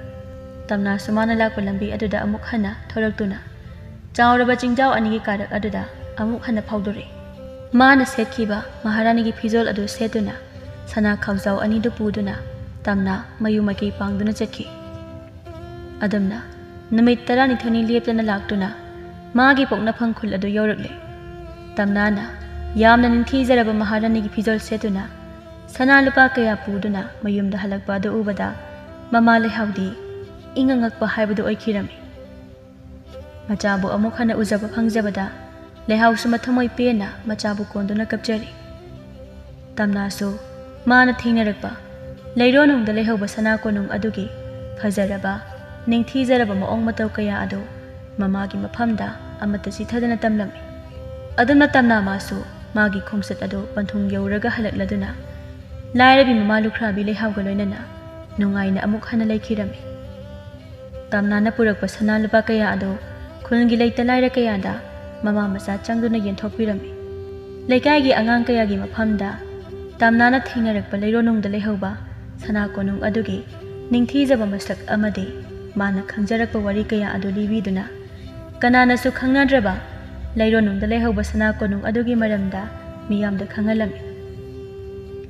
ꯇꯝꯅꯥꯁꯨ ꯃꯥꯅ ꯂꯥꯛꯄ ꯂꯝꯕꯤ ꯑꯗꯨꯗ ꯑꯃꯨꯛ ꯍꯟꯅ ꯊꯣꯔꯛꯇꯨꯅ ꯆꯥꯎꯔꯕ ꯆꯤꯡꯖꯥꯎ ꯑꯅꯤꯒꯤ ꯀꯥꯔꯛ ꯑꯗꯨꯗ ꯑꯃꯨꯛ ꯍꯟꯅ ꯐꯥꯎꯗꯣꯔꯛꯏ꯫ ꯃꯥꯅ ꯁꯦꯠꯈꯤꯕ ꯃꯍꯥꯔꯥꯅꯤꯒꯤ ꯐꯤꯖꯣꯜ ꯑꯗꯨ ꯁꯦꯠꯇꯨꯅ ꯁꯅꯥ ꯈꯥꯎꯖꯥꯎ ꯑꯅꯤꯗꯨ ꯄꯨꯗꯨꯅ ꯇꯝꯅꯥ ꯃꯌꯨꯝ ꯃꯥꯏꯀꯩ ꯄꯥꯡꯗꯨꯅ ꯆꯠꯈꯤ꯫ ꯑꯗꯨꯝꯅ ꯅꯨꯃꯤꯠ ꯇꯔꯥꯅꯤꯊꯣꯏꯅꯤ ꯂꯦꯞꯇꯅ ꯂꯥꯛꯇꯨꯅ ꯃꯥꯒꯤ ꯄꯣꯛꯅꯐꯝ ꯈꯨꯜ ꯑꯗꯨ ꯌꯧꯔꯛꯂꯦ꯫ ꯇꯝꯅꯥꯅ ꯌꯥꯝꯅ ꯅꯤꯡꯊꯤꯖꯔꯕ ꯃꯍꯥꯔꯥꯅꯤꯒꯤ ꯐꯤꯖꯣꯜ ꯁꯦꯠꯇꯨꯅ ꯁꯅꯥ ꯂꯨꯄꯥ ꯀꯌꯥ ꯄꯨꯗꯨꯅ ꯃꯌꯨꯝꯗ ꯍꯜꯂꯛꯄ ꯑꯗꯨ ꯎꯕꯗ ꯃꯃꯥ ꯂꯩꯍꯥꯎꯗꯤ ꯏꯪ ꯑꯉꯛꯄ ꯍꯥꯏꯕꯗꯨ ꯑꯣꯏꯈꯤꯔꯝꯃꯤ꯫ ꯃꯆꯥꯕꯨ ꯑꯃꯨꯛ ꯍꯟꯅ ꯎꯖꯕ ꯐꯪꯖꯕꯗ ꯂꯩꯍꯥꯎꯁꯨ ꯃꯊꯃꯣꯏ ꯄꯦꯟꯅ ꯃꯆꯥꯕꯨ ꯀꯣꯟꯗꯨꯅ ꯀꯞꯆꯔꯤ꯫ ꯇꯝꯅꯥꯁꯨ ꯃꯥꯅ ꯊꯦꯡꯅꯔꯛꯄ ꯂꯩꯔꯣꯟꯅꯨꯡꯗ ꯂꯩꯍꯧꯕ ꯁꯅꯥ ꯀꯣꯅꯨꯡ ꯑꯗꯨꯒꯤ ꯐꯖꯔꯕ, ꯅꯤꯡꯊꯤꯖꯔꯕ ꯃꯑꯣꯡ ꯃꯇꯧ ꯀꯌꯥ ꯑꯗꯨ ꯃꯃꯥꯒꯤ ꯃꯐꯝꯗ ꯑꯃꯠꯇ ꯆꯤꯊꯗꯅ ꯇꯝꯂꯝꯃꯤ꯫ ꯑꯗꯨꯝꯅ ꯇꯝꯅꯥ ꯃꯥꯁꯨ ꯃꯥꯒꯤ ꯈꯣꯡꯆꯠ ꯑꯗꯨ ꯄꯟꯊꯨꯡ ꯌꯧꯔꯒ ꯍꯜꯂꯛꯂꯗꯨꯅ ꯂꯥꯏꯔꯕꯤ ꯃꯃꯥ ꯂꯨꯈ꯭ꯔꯥꯕꯤ ꯂꯩꯍꯥꯎꯒ ꯂꯣꯏꯅꯅ ꯅꯨꯡꯉꯥꯏꯅ ꯑꯃꯨꯛ ꯍꯟꯅ ꯂꯩꯈꯤꯔꯝꯃꯤ꯫ ꯇꯝꯅꯥꯅ ꯄꯨꯔꯛꯄ ꯁꯅꯥ ꯂꯨꯄꯥ ꯀꯌꯥ ꯑꯗꯨ ꯈꯨꯜꯒꯤ ꯂꯩꯇ ꯂꯥꯏꯔ ꯀꯌꯥꯗ ꯃꯃꯥ ꯃꯆꯥ ꯆꯪꯗꯨꯅ ꯌꯦꯟꯊꯣꯛꯄꯤꯔꯝꯃꯤ꯫ ꯂꯩꯀꯥꯏꯒꯤ ꯑꯉꯥꯡ ꯀꯌꯥꯒꯤ ꯃꯐꯝꯗ ꯇꯝꯅꯥꯅ ꯊꯦꯡꯅꯔꯛꯄ ꯂꯩꯔꯣꯟꯅꯨꯡꯗ ꯂꯩꯍꯧꯕ ꯁꯅꯥ ꯀꯣꯅꯨꯡ ꯑꯗꯨꯒꯤ ꯅꯤꯡꯊꯤꯖꯕ ꯃꯁꯛ ꯑꯃꯗꯤ ꯃꯥꯅ ꯈꯪꯖꯔꯛꯄ ꯋꯥꯔꯤ ꯀꯌꯥ ꯑꯗꯨ ꯂꯤꯕꯤꯗꯨꯅ, ꯀꯅꯥꯅꯁꯨ ꯈꯪꯅꯗ꯭ꯔꯕ ꯂꯩꯔꯣꯟꯅꯨꯡꯗ ꯂꯩꯍꯧꯕ ꯁꯅꯥ ꯀꯣꯅꯨꯡ ꯑꯗꯨꯒꯤ ꯃꯔꯝꯗ ꯃꯤꯌꯥꯝꯗ ꯈꯪꯍꯜꯂꯝꯃꯤ꯫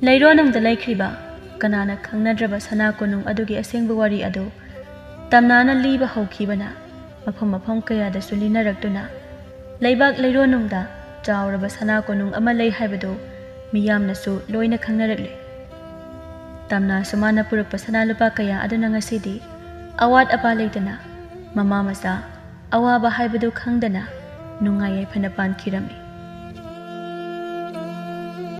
ꯂꯩꯔꯣꯟꯅꯨꯡꯗ ꯂꯩꯈ꯭ꯔꯤꯕ ꯀꯅꯥꯅ ꯈꯪꯅꯗ꯭ꯔꯕ ꯁꯅꯥ ꯀꯣꯅꯨꯡ ꯑꯗꯨꯒꯤ ꯑꯁꯦꯡꯕ ꯋꯥꯔꯤ ꯑꯗꯨ ꯇꯝꯅꯥꯅ ꯂꯤꯕ ꯍꯧꯈꯤꯕꯅ ꯃꯐꯝ ꯃꯐꯝ ꯀꯌꯥꯗꯁꯨ ꯂꯤꯅꯔꯛꯇꯨꯅ, ꯂꯩꯕꯥꯛ ꯂꯩꯔꯣꯟꯅꯨꯡꯗ ꯆꯥꯎꯔꯕ ꯁꯅꯥ ꯀꯣꯅꯨꯡ ꯑꯃ ꯂꯩ ꯍꯥꯏꯕꯗꯨ ꯃꯤꯌꯥꯝꯅꯁꯨ ꯂꯣꯏꯅ ꯈꯪꯅꯔꯛꯂꯦ꯫ ꯇꯝꯅꯥꯁꯨ ꯃꯥꯅ ꯄꯨꯔꯛꯄ ꯁꯅꯥ ꯂꯨꯄꯥ ꯀꯌꯥ ꯑꯗꯨꯅ ꯉꯁꯤꯗꯤ ꯑꯋꯥꯠ ꯑꯄꯥ ꯂꯩꯇꯅ, ꯃꯃꯥ ꯃꯆꯥ ꯑꯋꯥꯕ ꯍꯥꯏꯕꯗꯨ ꯈꯪꯗꯅ ꯅꯨꯡꯉꯥꯏ ꯌꯥꯏꯐꯅ ꯄꯥꯟꯈꯤꯔꯝꯃꯤ꯫